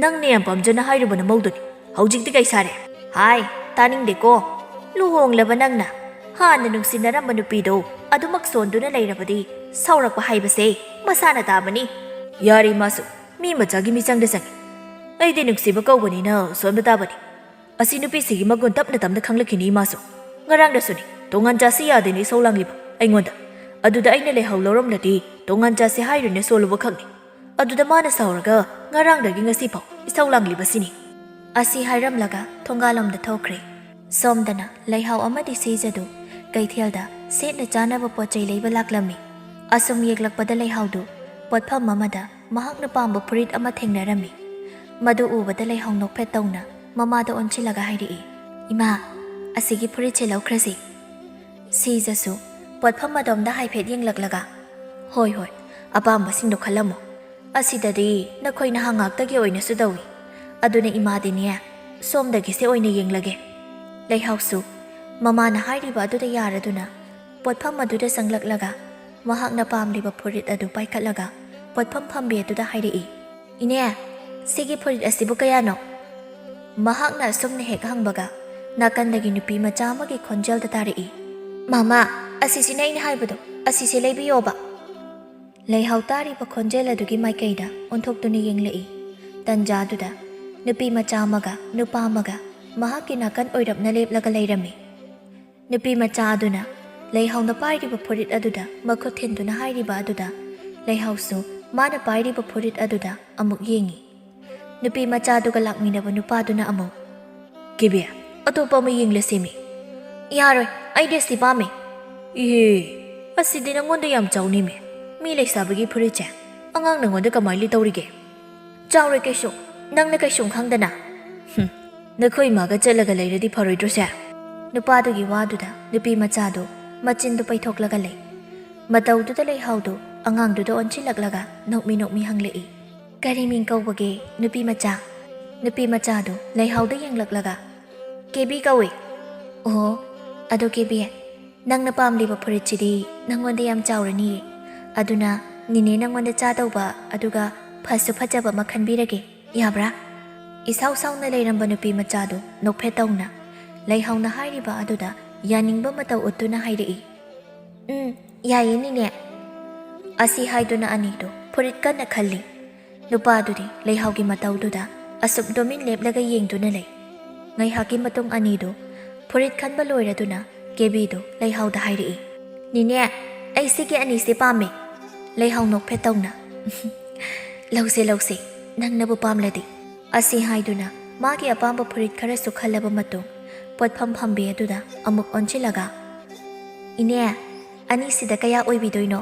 ꯅꯪꯅ ꯌꯥꯝ ꯄꯥꯝꯖꯅ ꯍꯥꯏꯔꯨꯕ ꯅꯃꯧꯗꯨꯅꯤ꯫ ꯍꯧꯖꯤꯛꯇꯤ ꯀꯩ ꯁꯥꯔꯦ?" "ꯍꯥꯏ, ꯇꯥꯅꯤꯡꯗꯦꯀꯣ꯫ ꯂꯨꯍꯣꯡꯂꯕ ꯅꯪꯅ ꯍꯥꯟꯅ ꯅꯨꯡꯁꯤꯅꯔꯝꯕ ꯅꯨꯄꯤꯗꯣ ꯑꯗꯨꯃꯛ ꯁꯣꯟꯗꯨꯅ ꯂꯩꯔꯕꯗꯤ ꯁꯥꯎꯔꯛꯄ ꯍꯥꯏꯕꯁꯦ ꯃꯁꯥꯅ ꯇꯥꯕꯅꯤ꯫" "ꯌꯥꯔꯦ ꯏꯃꯥꯁꯨ, ꯃꯤ ꯃꯆꯥꯒꯤ ꯃꯤꯆꯪꯗ ꯆꯪꯉꯤ꯫ ꯑꯩꯗꯤ ꯅꯨꯡꯁꯤꯕ ꯀꯧꯕꯅꯤꯅ ꯁꯣꯟꯕ ꯇꯥꯕꯅꯤ꯫ ꯑꯁꯤ ꯅꯨꯄꯤꯁꯤꯒꯤ ꯃꯒꯨꯟ ꯇꯞꯅ ꯇꯞꯅ ꯈꯪꯂꯛꯈꯤꯅꯤ ꯏꯃꯥꯁꯨ꯫ ꯉꯔꯥꯡꯗꯁꯨꯅꯤ, ꯇꯣꯉꯥꯟ ꯆꯥꯁꯤ ꯌꯥꯗꯦꯅ ꯏꯁꯧ ꯂꯥꯡꯂꯤꯕ ꯑꯩꯉꯣꯟꯗ꯫ ꯑꯗꯨꯗ ꯑꯩꯅ ꯂꯩꯍꯧ ꯂꯧꯔꯝꯂꯗꯤ ꯇꯣꯉꯥꯟ ꯆꯥꯁꯤ ꯍꯥꯏꯔꯨꯅꯦ ꯁꯣꯜꯂꯨꯕ ꯈꯛꯅꯤ꯫ ꯑꯗꯨꯗ ꯃꯥꯅ ꯁꯥꯎꯔꯒ ꯉꯔꯥꯡꯗꯒꯤ ꯉꯁꯤꯐꯥꯎ ꯏꯁꯧ ꯂꯥꯡꯂꯤꯕꯁꯤꯅꯤ꯫" ꯑꯁꯤ ꯍꯥꯏꯔꯝꯂꯒ ꯊꯣꯡꯒꯥꯜꯂꯣꯝꯗ ꯊꯣꯛꯈ꯭ꯔꯦ꯫ ꯁꯣꯝꯗꯅ ꯂꯩꯍꯥꯎ ꯑꯃꯗꯤ ꯁꯤꯖꯗꯨ ꯀꯩꯊꯦꯜꯗ ꯁꯦꯠꯅ ꯆꯥꯅꯕ ꯄꯣꯠ ꯆꯩ ꯂꯩꯕ ꯂꯥꯛꯂꯝꯃꯤ꯫ ꯑꯁꯨꯝ ꯌꯦꯛꯂꯛꯄꯗ ꯂꯩꯍꯥꯎꯗꯨ ꯄꯣꯠꯐꯝ ꯑꯃꯗ ꯃꯍꯥꯛꯅ ꯄꯥꯝꯕ ꯐꯨꯔꯤꯠ ꯑꯃ ꯊꯦꯡꯅꯔꯝꯃꯤ꯫ ꯃꯗꯨ ꯎꯕꯗ ꯂꯩꯍꯥꯎ ꯅꯣꯛꯐꯦꯠ ꯇꯧꯅ ꯃꯃꯥꯗ ꯑꯣꯟꯁꯤꯜꯂꯒ ꯍꯥꯏꯔꯛꯏ, "ꯏꯃꯥ, ꯑꯁꯤꯒꯤ ꯐꯨꯔꯤꯠꯁꯦ ꯂꯧꯈ꯭ꯔꯁꯤ꯫" ꯁꯤꯖꯁꯨ ꯄꯣꯠꯐꯝ ꯑꯗꯣꯝꯗ ꯍꯥꯏꯐꯦꯠ ꯌꯦꯡꯂꯛꯂꯒ, "ꯍꯣꯏ, ꯍꯣꯏ, ꯑꯄꯥꯝꯕꯁꯤꯡꯗꯣ ꯈꯜꯂꯝꯃꯣ꯫ ꯑꯁꯤꯗꯗꯤ ꯅꯈꯣꯏ ꯅꯍꯥ ꯉꯥꯛꯇꯒꯤ ꯑꯣꯏꯅꯁꯨ ꯇꯧꯏ꯫ ꯑꯗꯨꯅ ꯏꯃꯥꯗꯤꯅꯦ, ꯁꯣꯝꯗꯒꯤꯁꯦ ꯑꯣꯏꯅ ꯌꯦꯡꯂꯒꯦ꯫" ꯂꯩꯍꯥꯎꯁꯨ ꯃꯃꯥꯅ ꯍꯥꯏꯔꯤꯕ ꯑꯗꯨꯗ ꯌꯥꯔꯗꯨꯅ ꯄꯣꯠꯐꯝ ꯑꯗꯨꯗ ꯆꯪꯂꯛꯂꯒ ꯃꯍꯥꯛꯅ ꯄꯥꯝꯂꯤꯕ ꯐꯨꯔꯤꯠ ꯑꯗꯨ ꯄꯥꯏꯈꯠꯂꯒ ꯄꯣꯠꯐꯝ ꯐꯝꯕꯤ ꯑꯗꯨꯗ ꯍꯥꯏꯔꯛꯏ, "ꯏꯅꯦ, ꯁꯤꯒꯤ ꯐꯨꯔꯤꯠ ꯑꯁꯤꯕꯨ ꯀꯌꯥꯅꯣ?" ꯃꯍꯥꯛꯅ ꯑꯁꯨꯝꯅ ꯍꯦꯛ ꯍꯪꯕꯒ ꯅꯥꯀꯟꯗꯒꯤ ꯅꯨꯄꯤ ꯃꯆꯥ ꯑꯃꯒꯤ ꯈꯣꯟꯖꯦꯜꯗ ꯇꯥꯔꯛꯏ, "ꯃꯃꯥ, ꯑꯁꯤꯁꯤꯅ ꯑꯩꯅ ꯍꯥꯏꯕꯗꯣ, ꯑꯁꯤꯁꯦ ꯂꯩꯕꯤꯌꯣꯕ꯫" ꯂꯩꯍꯥꯎ ꯇꯥꯔꯤꯕ ꯈꯣꯟꯖꯦꯜ ꯑꯗꯨꯒꯤ ꯃꯥꯏꯀꯩꯗ ꯑꯣꯟꯊꯣꯛꯇꯨꯅ ꯌꯦꯡꯂꯛꯏ꯫ ꯇꯟꯖꯥꯗꯨꯗ ꯅꯨꯄꯤ ꯃꯆꯥ ꯑꯃꯒ ꯅꯨꯄꯥ ꯑꯃꯒ ꯃꯍꯥꯛꯀꯤ ꯅꯥꯀꯟ ꯑꯣꯏꯔꯞꯅ ꯂꯦꯞꯂꯒ ꯂꯩꯔꯝꯃꯤ꯫ ꯅꯨꯄꯤ ꯃꯆꯥ ꯑꯗꯨꯅ ꯂꯩꯍꯥꯎꯅ ꯄꯥꯏꯔꯤꯕ ꯐꯨꯔꯤꯠ ꯑꯗꯨꯗ ꯃꯈꯨꯠ ꯊꯤꯟꯗꯨꯅ ꯍꯥꯏꯔꯤꯕ ꯑꯗꯨꯗ ꯂꯩꯍꯥꯎꯁꯨ ꯃꯥꯅ ꯄꯥꯏꯔꯤꯕ ꯐꯨꯔꯤꯠ ꯑꯗꯨꯗ ꯑꯃꯨꯛ ꯌꯦꯡꯉꯤ꯫ ꯅꯨꯄꯤ ꯃꯆꯥꯗꯨꯒ ꯂꯥꯛꯃꯤꯟꯅꯕ ꯅꯨꯄꯥꯗꯨꯅ ꯑꯃꯨꯛ, "ꯀꯦꯕꯤ, ꯑꯇꯣꯞꯄ ꯑꯃ ꯌꯦꯡꯂꯁꯤꯃꯤ꯫ "ꯌꯥꯔꯣꯏ, ꯑꯩꯗꯤ ꯑꯁꯤ ꯄꯥꯝꯃꯦ꯫" "ꯏꯍꯦ, ꯑꯁꯤꯗꯤ ꯅꯪꯉꯣꯟꯗ ꯌꯥꯝ ꯆꯥꯎꯅꯤꯃꯦ꯫ ꯃꯤ ꯂꯩꯁꯥꯕꯤꯒꯤ ꯐꯨꯔꯤꯠꯁꯦ ꯑꯉꯥꯡ ꯅꯪꯉꯣꯟꯗ ꯀꯃꯥꯏꯅ ꯂꯤꯠ ꯇꯧꯔꯤꯒꯦ?" "ꯆꯥꯎꯔꯣꯏ ꯀꯩꯁꯨ, ꯅꯪꯅ ꯀꯩꯁꯨꯝ ꯈꯪꯗꯅ꯫" "ꯍꯨꯝ, ꯅꯈꯣꯏ ꯏꯃꯥꯒ ꯆꯠꯂꯒ ꯂꯩꯔꯗꯤ ꯐꯔꯣꯏꯗ꯭ꯔꯣꯁꯦ?" ꯅꯨꯄꯥꯗꯨꯒꯤ ꯋꯥꯗꯨꯗ ꯅꯨꯄꯤ ꯃꯆꯥꯗꯨ ꯃꯆꯤꯟꯗꯨ ꯄꯩꯊꯣꯛꯂꯒ ꯂꯩ꯫ ꯃꯇꯧꯗꯨꯗ ꯂꯩꯍꯥꯎꯗꯨ ꯑꯉꯥꯡꯗꯨꯗ ꯑꯣꯟꯁꯤꯜꯂꯛꯂꯒ ꯅꯣꯛꯃꯤ ꯅꯣꯛꯃꯤ ꯍꯪꯂꯛꯏ, "ꯀꯔꯤ ꯃꯤꯡ ꯀꯧꯕꯒꯦ, ꯅꯨꯄꯤ ꯃꯆꯥ?" ꯅꯨꯄꯤ ꯃꯆꯥꯗꯨ ꯂꯩꯍꯥꯎꯗ ꯌꯦꯡꯂꯛꯂꯒ, "ꯀꯦꯕꯤ ꯀꯧꯏ꯫" "ꯑꯣꯍꯣ, ꯑꯗꯣ ꯀꯦꯕꯤ, ꯅꯪꯅ ꯄꯥꯝꯂꯤꯕ ꯐꯨꯔꯤꯠꯁꯤꯗꯤ ꯅꯪꯉꯣꯟꯗ ꯌꯥꯝ ꯆꯥꯎꯔꯅꯤꯌꯦ꯫ ꯑꯗꯨꯅ ꯅꯤꯅꯦ ꯅꯪꯉꯣꯟꯗ ꯆꯥꯗꯧꯕ, ꯑꯗꯨꯒ ꯐꯁꯨ ꯐꯖꯕ ꯑꯃ ꯈꯟꯕꯤꯔꯒꯦ, ꯌꯥꯕ꯭ꯔꯥ?" ꯏꯁꯥꯎ ꯁꯥꯎꯅ ꯂꯩꯔꯝꯕ ꯅꯨꯄꯤ ꯃꯆꯥꯗꯨ ꯅꯣꯛꯐꯦꯠ ꯇꯧꯅ ꯂꯩꯍꯥꯎꯅ ꯍꯥꯏꯔꯤꯕ ꯑꯗꯨꯗ ꯌꯥꯅꯤꯡꯕ ꯃꯇꯧ ꯎꯠꯇꯨꯅ ꯍꯥꯏꯔꯛꯏ, "ꯎꯝ, ꯌꯥꯏꯌꯦ ꯅꯤꯅꯦ꯫" ꯑꯁꯤ ꯍꯥꯏꯗꯨꯅ ꯑꯅꯤꯗꯨ ꯐꯨꯔꯤꯠ ꯀꯟꯅ ꯈꯜꯂꯤ꯫ ꯅꯨꯄꯥꯗꯨꯗꯤ ꯂꯩꯍꯥꯎꯒꯤ ꯃꯇꯧꯗꯨꯗ ꯑꯁꯨꯛ ꯇꯨꯃꯤꯟ ꯂꯦꯞꯂꯒ ꯌꯦꯡꯗꯨꯅ ꯂꯩ꯫ ꯉꯥꯏꯍꯥꯛꯀꯤ ꯃꯇꯨꯡ ꯑꯅꯤꯗꯨ ꯐꯨꯔꯤꯠ ꯈꯟꯕ ꯂꯣꯏꯔꯗꯨꯅ ꯀꯦꯕꯤꯗꯨ ꯂꯩꯍꯥꯎꯗ ꯍꯥꯏꯔꯛꯏ, "ꯅꯤꯅꯦ, ꯑꯩ ꯁꯤꯒꯤ ꯑꯅꯤꯁꯦ ꯄꯥꯝꯃꯦ꯫" ꯂꯩꯍꯥꯎ ꯅꯣꯛꯐꯦꯠ ꯇꯧꯅ, "ꯂꯧꯁꯦ, ꯂꯧꯁꯦ, ꯅꯪꯅꯕꯨ ꯄꯥꯝꯂꯗꯤ꯫" ꯑꯁꯤ ꯍꯥꯏꯗꯨꯅ ꯃꯥꯒꯤ ꯑꯄꯥꯝꯕ ꯐꯨꯔꯤꯠ ꯈꯔꯁꯨ ꯈꯜꯂꯕ ꯃꯇꯨꯡ, ꯄꯣꯠꯐꯝ ꯐꯝꯕꯤ ꯑꯗꯨꯗ ꯑꯃꯨꯛ ꯑꯣꯟꯁꯤꯜꯂꯒ, "ꯏꯅꯦ, ꯑꯅꯤꯁꯤꯗ ꯀꯌꯥ ꯑꯣꯏꯕꯤꯗꯣꯏꯅꯣ?"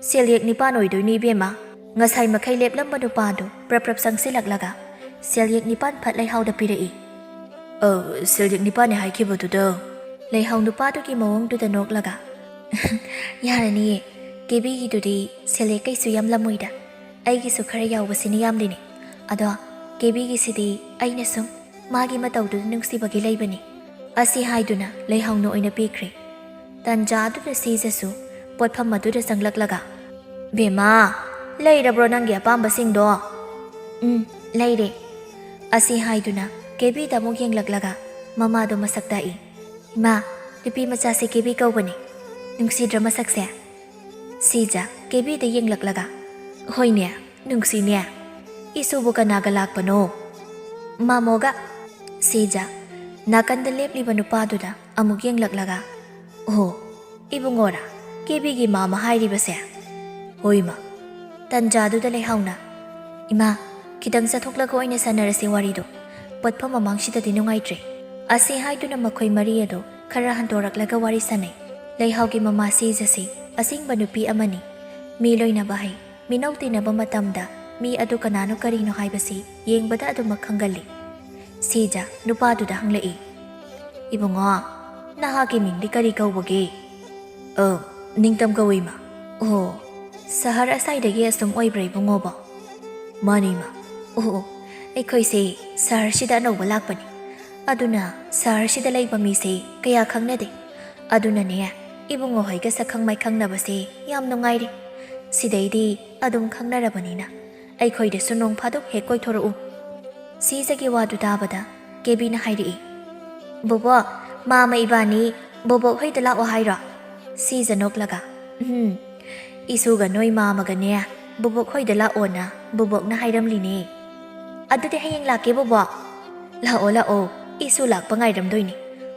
"ꯁꯦꯜꯌꯦꯛ ꯅꯤꯄꯥꯟ ꯑꯣꯏꯗꯣꯏꯅꯤ, ꯏꯕꯦꯝꯃ꯫" ꯉꯁꯥꯏ ꯃꯈꯩ ꯂꯦꯞꯂꯝꯕ ꯅꯨꯄꯥꯗꯨ ꯄ꯭ꯔꯞ ꯄ꯭ꯔꯞ ꯆꯪꯁꯤꯜꯂꯛꯂꯒ ꯁꯦꯜꯌꯦꯛ ꯅꯤꯄꯥꯟ ꯐꯠ ꯂꯩꯍꯥꯎꯗ ꯄꯤꯔꯛꯏ꯫ "ꯑ, ꯁꯦꯜꯌꯦꯛ ꯅꯤꯄꯥꯟꯅꯦ ꯍꯥꯏꯈꯤꯕꯗꯨꯗ?" ꯂꯩꯍꯥꯎ ꯅꯨꯄꯥꯗꯨꯒꯤ ꯃꯑꯣꯡꯗꯨꯗ ꯅꯣꯛꯂꯒ, "ꯌꯥꯔꯅꯤꯌꯦ, ꯀꯦꯕꯤꯒꯤꯗꯨꯗꯤ ꯁꯦꯜꯌꯦꯛ ꯀꯩꯁꯨ ꯌꯥꯝꯂꯝꯃꯣꯏꯗ꯫ ꯑꯩꯒꯤꯁꯨ ꯈꯔ ꯌꯥꯎꯕꯁꯤꯅ ꯌꯥꯝꯂꯤꯅꯦ꯫ ꯑꯗꯣ ꯀꯦꯕꯤꯒꯤꯁꯤꯗꯤ ꯑꯩꯅ ꯁꯨꯝ ꯃꯥꯒꯤ ꯃꯇꯧꯗꯨꯗ ꯅꯨꯡꯁꯤꯕꯒꯤ ꯂꯩꯕꯅꯤ꯫" ꯑꯁꯤ ꯍꯥꯏꯗꯨꯅ ꯂꯩꯍꯥꯎꯅ ꯑꯣꯏꯅ ꯄꯤꯈ꯭ꯔꯦ꯫ ꯇꯟꯖꯥ ꯑꯗꯨꯗ ꯁꯤꯖꯁꯨ ꯄꯣꯠꯐꯝ ꯑꯗꯨꯗ ꯆꯪꯂꯛꯂꯒ, "ꯕꯦꯝꯃ, ꯂꯩꯔꯕ꯭ꯔꯣ ꯅꯪꯒꯤ ꯑꯄꯥꯝꯕꯁꯤꯡꯗꯣ?" "ꯎꯝ, ꯂꯩꯔꯦ꯫" ꯑꯁꯤ ꯍꯥꯏꯗꯨꯅ ꯀꯦꯕꯤꯗ ꯑꯃꯨꯛ ꯌꯦꯡꯂꯛꯂꯒ ꯃꯃꯥꯗꯣ ꯃꯁꯛ ꯇꯥꯛꯏ꯫ "ꯏꯃꯥ, ꯅꯨꯄꯤ ꯃꯆꯥꯁꯦ ꯀꯦꯕꯤ ꯀꯧꯕꯅꯤ꯫ ꯅꯨꯡꯁꯤꯗ꯭ꯔ ꯃꯁꯛꯁꯦ?" ꯁꯤꯖ ꯀꯦꯕꯤꯗ ꯌꯦꯡꯂꯛꯂꯒ, "ꯍꯣꯏꯅꯦ, ꯅꯨꯡꯁꯤꯅꯦ꯫ ꯏꯁꯨꯕꯨ ꯀꯅꯥꯒ ꯂꯥꯛꯄꯅꯣ?" "ꯃꯥꯃꯣꯒ꯫" ꯁꯤꯖ ꯅꯥꯀꯟꯗ ꯂꯦꯞꯂꯤꯕ ꯅꯨꯄꯥꯗꯨꯗ ꯑꯃꯨꯛ ꯌꯦꯡꯂꯛꯂꯒ, "ꯑꯣ, ꯏꯕꯨꯡꯉꯣꯔꯥ ꯀꯦꯕꯤꯒꯤ ꯃꯥꯃ ꯍꯥꯏꯔꯤꯕꯁꯦ?" "ꯍꯣꯏ, ꯏꯃꯥ꯫" ꯇꯟꯖꯥꯗꯨꯗ ꯂꯩꯍꯥꯎꯅ, "ꯏꯃꯥ, ꯈꯤꯇꯪ ꯆꯠꯊꯣꯛꯂꯒ ꯑꯣꯏꯅ ꯁꯥꯟꯅꯔꯁꯤ ꯋꯥꯔꯤꯗꯣ꯫ ꯄꯣꯠꯐꯝ ꯃꯃꯥꯡꯁꯤꯗꯗꯤ ꯅꯨꯡꯉꯥꯏꯇ꯭ꯔꯦ꯫" ꯑꯁꯤ ꯍꯥꯏꯗꯨꯅ ꯃꯈꯣꯏ ꯃꯔꯤ ꯑꯗꯨ ꯈꯔ ꯍꯟꯗꯣꯔꯛꯂꯒ ꯋꯥꯔꯤ ꯁꯥꯟꯅꯩ꯫ ꯂꯩꯍꯥꯎꯒꯤ ꯃꯃꯥ ꯁꯤꯖꯁꯤ ꯑꯁꯦꯡꯕ ꯅꯨꯄꯤ ꯑꯃꯅꯤ꯫ ꯃꯤ ꯂꯣꯏꯅꯕ ꯍꯩ꯫ ꯃꯤꯅꯧ ꯇꯤꯟꯅꯕ ꯃꯇꯝꯗ ꯃꯤ ꯑꯗꯨ ꯀꯅꯥꯅꯣ ꯀꯔꯤꯅꯣ ꯍꯥꯏꯕꯁꯤ ꯌꯦꯡꯕꯗ ꯑꯗꯨꯃꯛ ꯈꯪꯒꯜꯂꯤ꯫ ꯁꯤꯖ ꯅꯨꯄꯥꯗꯨꯗ ꯍꯪꯂꯛꯏ, "ꯏꯕꯨꯡꯉꯣ, ꯅꯍꯥꯛꯀꯤ ꯃꯤꯡꯗꯤ ꯀꯔꯤ ꯀꯧꯕꯒꯦ?" "ꯑ, ꯅꯤꯡꯇꯝ ꯀꯧꯏ, ꯏꯃꯥ꯫" "ꯑꯣ, ꯁꯍꯔ ꯑꯁꯥꯏꯗꯒꯤ ꯑꯁꯨꯝ ꯑꯣꯏꯕ꯭ꯔꯥ ꯏꯕꯨꯡꯉꯣꯕꯣ?" "ꯃꯥꯅꯤ, ꯏꯃꯥ꯫" "ꯑꯣ, ꯑꯣ, ꯑꯩꯈꯣꯏꯁꯦ ꯁꯍꯔꯁꯤꯗ ꯑꯅꯧꯕ ꯂꯥꯛꯄꯅꯤ꯫ ꯑꯗꯨꯅ ꯁꯍꯔꯁꯤꯗ ꯂꯩꯕ ꯃꯤꯁꯦ ꯀꯌꯥ ꯈꯪꯅꯗꯦ꯫ ꯑꯗꯨꯅꯅꯦ, ꯏꯕꯨꯡꯉꯣ ꯍꯣꯏꯒ ꯁꯛꯈꯪ ꯃꯥꯏꯈꯪꯅꯕꯁꯦ ꯌꯥꯝ ꯅꯨꯡꯉꯥꯏꯔꯦ꯫ ꯁꯤꯗꯩꯗꯤ ꯑꯗꯨꯝ ꯈꯪꯅꯔꯕꯅꯤꯅ ꯑꯩꯈꯣꯏꯗꯁꯨ ꯅꯣꯡ ꯐꯥꯗꯣꯛ ꯍꯦꯛ ꯀꯣꯏꯊꯣꯔꯛꯎ꯫" ꯁꯤꯖꯒꯤ ꯋꯥꯗꯨ ꯇꯥꯕꯗ ꯀꯦꯕꯤꯅ ꯍꯥꯏꯔꯛꯏ, "ꯕꯣꯕꯣꯛ, ꯃꯥꯃ ꯏꯕꯥꯅꯤ ꯕꯣꯕꯣꯛ ꯍꯣꯏꯗ ꯂꯥꯛꯑꯣ ꯍꯥꯏꯔꯣ?" ꯁꯤꯖ ꯅꯣꯛꯂꯒ, "ꯎꯝ, ꯏꯁꯨꯒ ꯅꯣꯏ ꯃꯥꯃꯒꯅꯦ ꯕꯣꯕꯣꯛ ꯍꯣꯏꯗ ꯂꯥꯛꯑꯣꯅ ꯕꯣꯕꯣꯛꯅ ꯍꯥꯏꯔꯝꯂꯤꯅꯦ꯫" "ꯑꯗꯨꯗꯤ ꯍꯌꯦꯡ ꯂꯥꯛꯀꯦ ꯕꯣꯕꯣꯛ꯫" "ꯂꯥꯛꯑꯣ, ꯂꯥꯛꯑꯣ, ꯏꯁꯨ ꯂꯥꯛꯄ ꯉꯥꯏꯔꯝꯗꯣꯏꯅꯤ꯫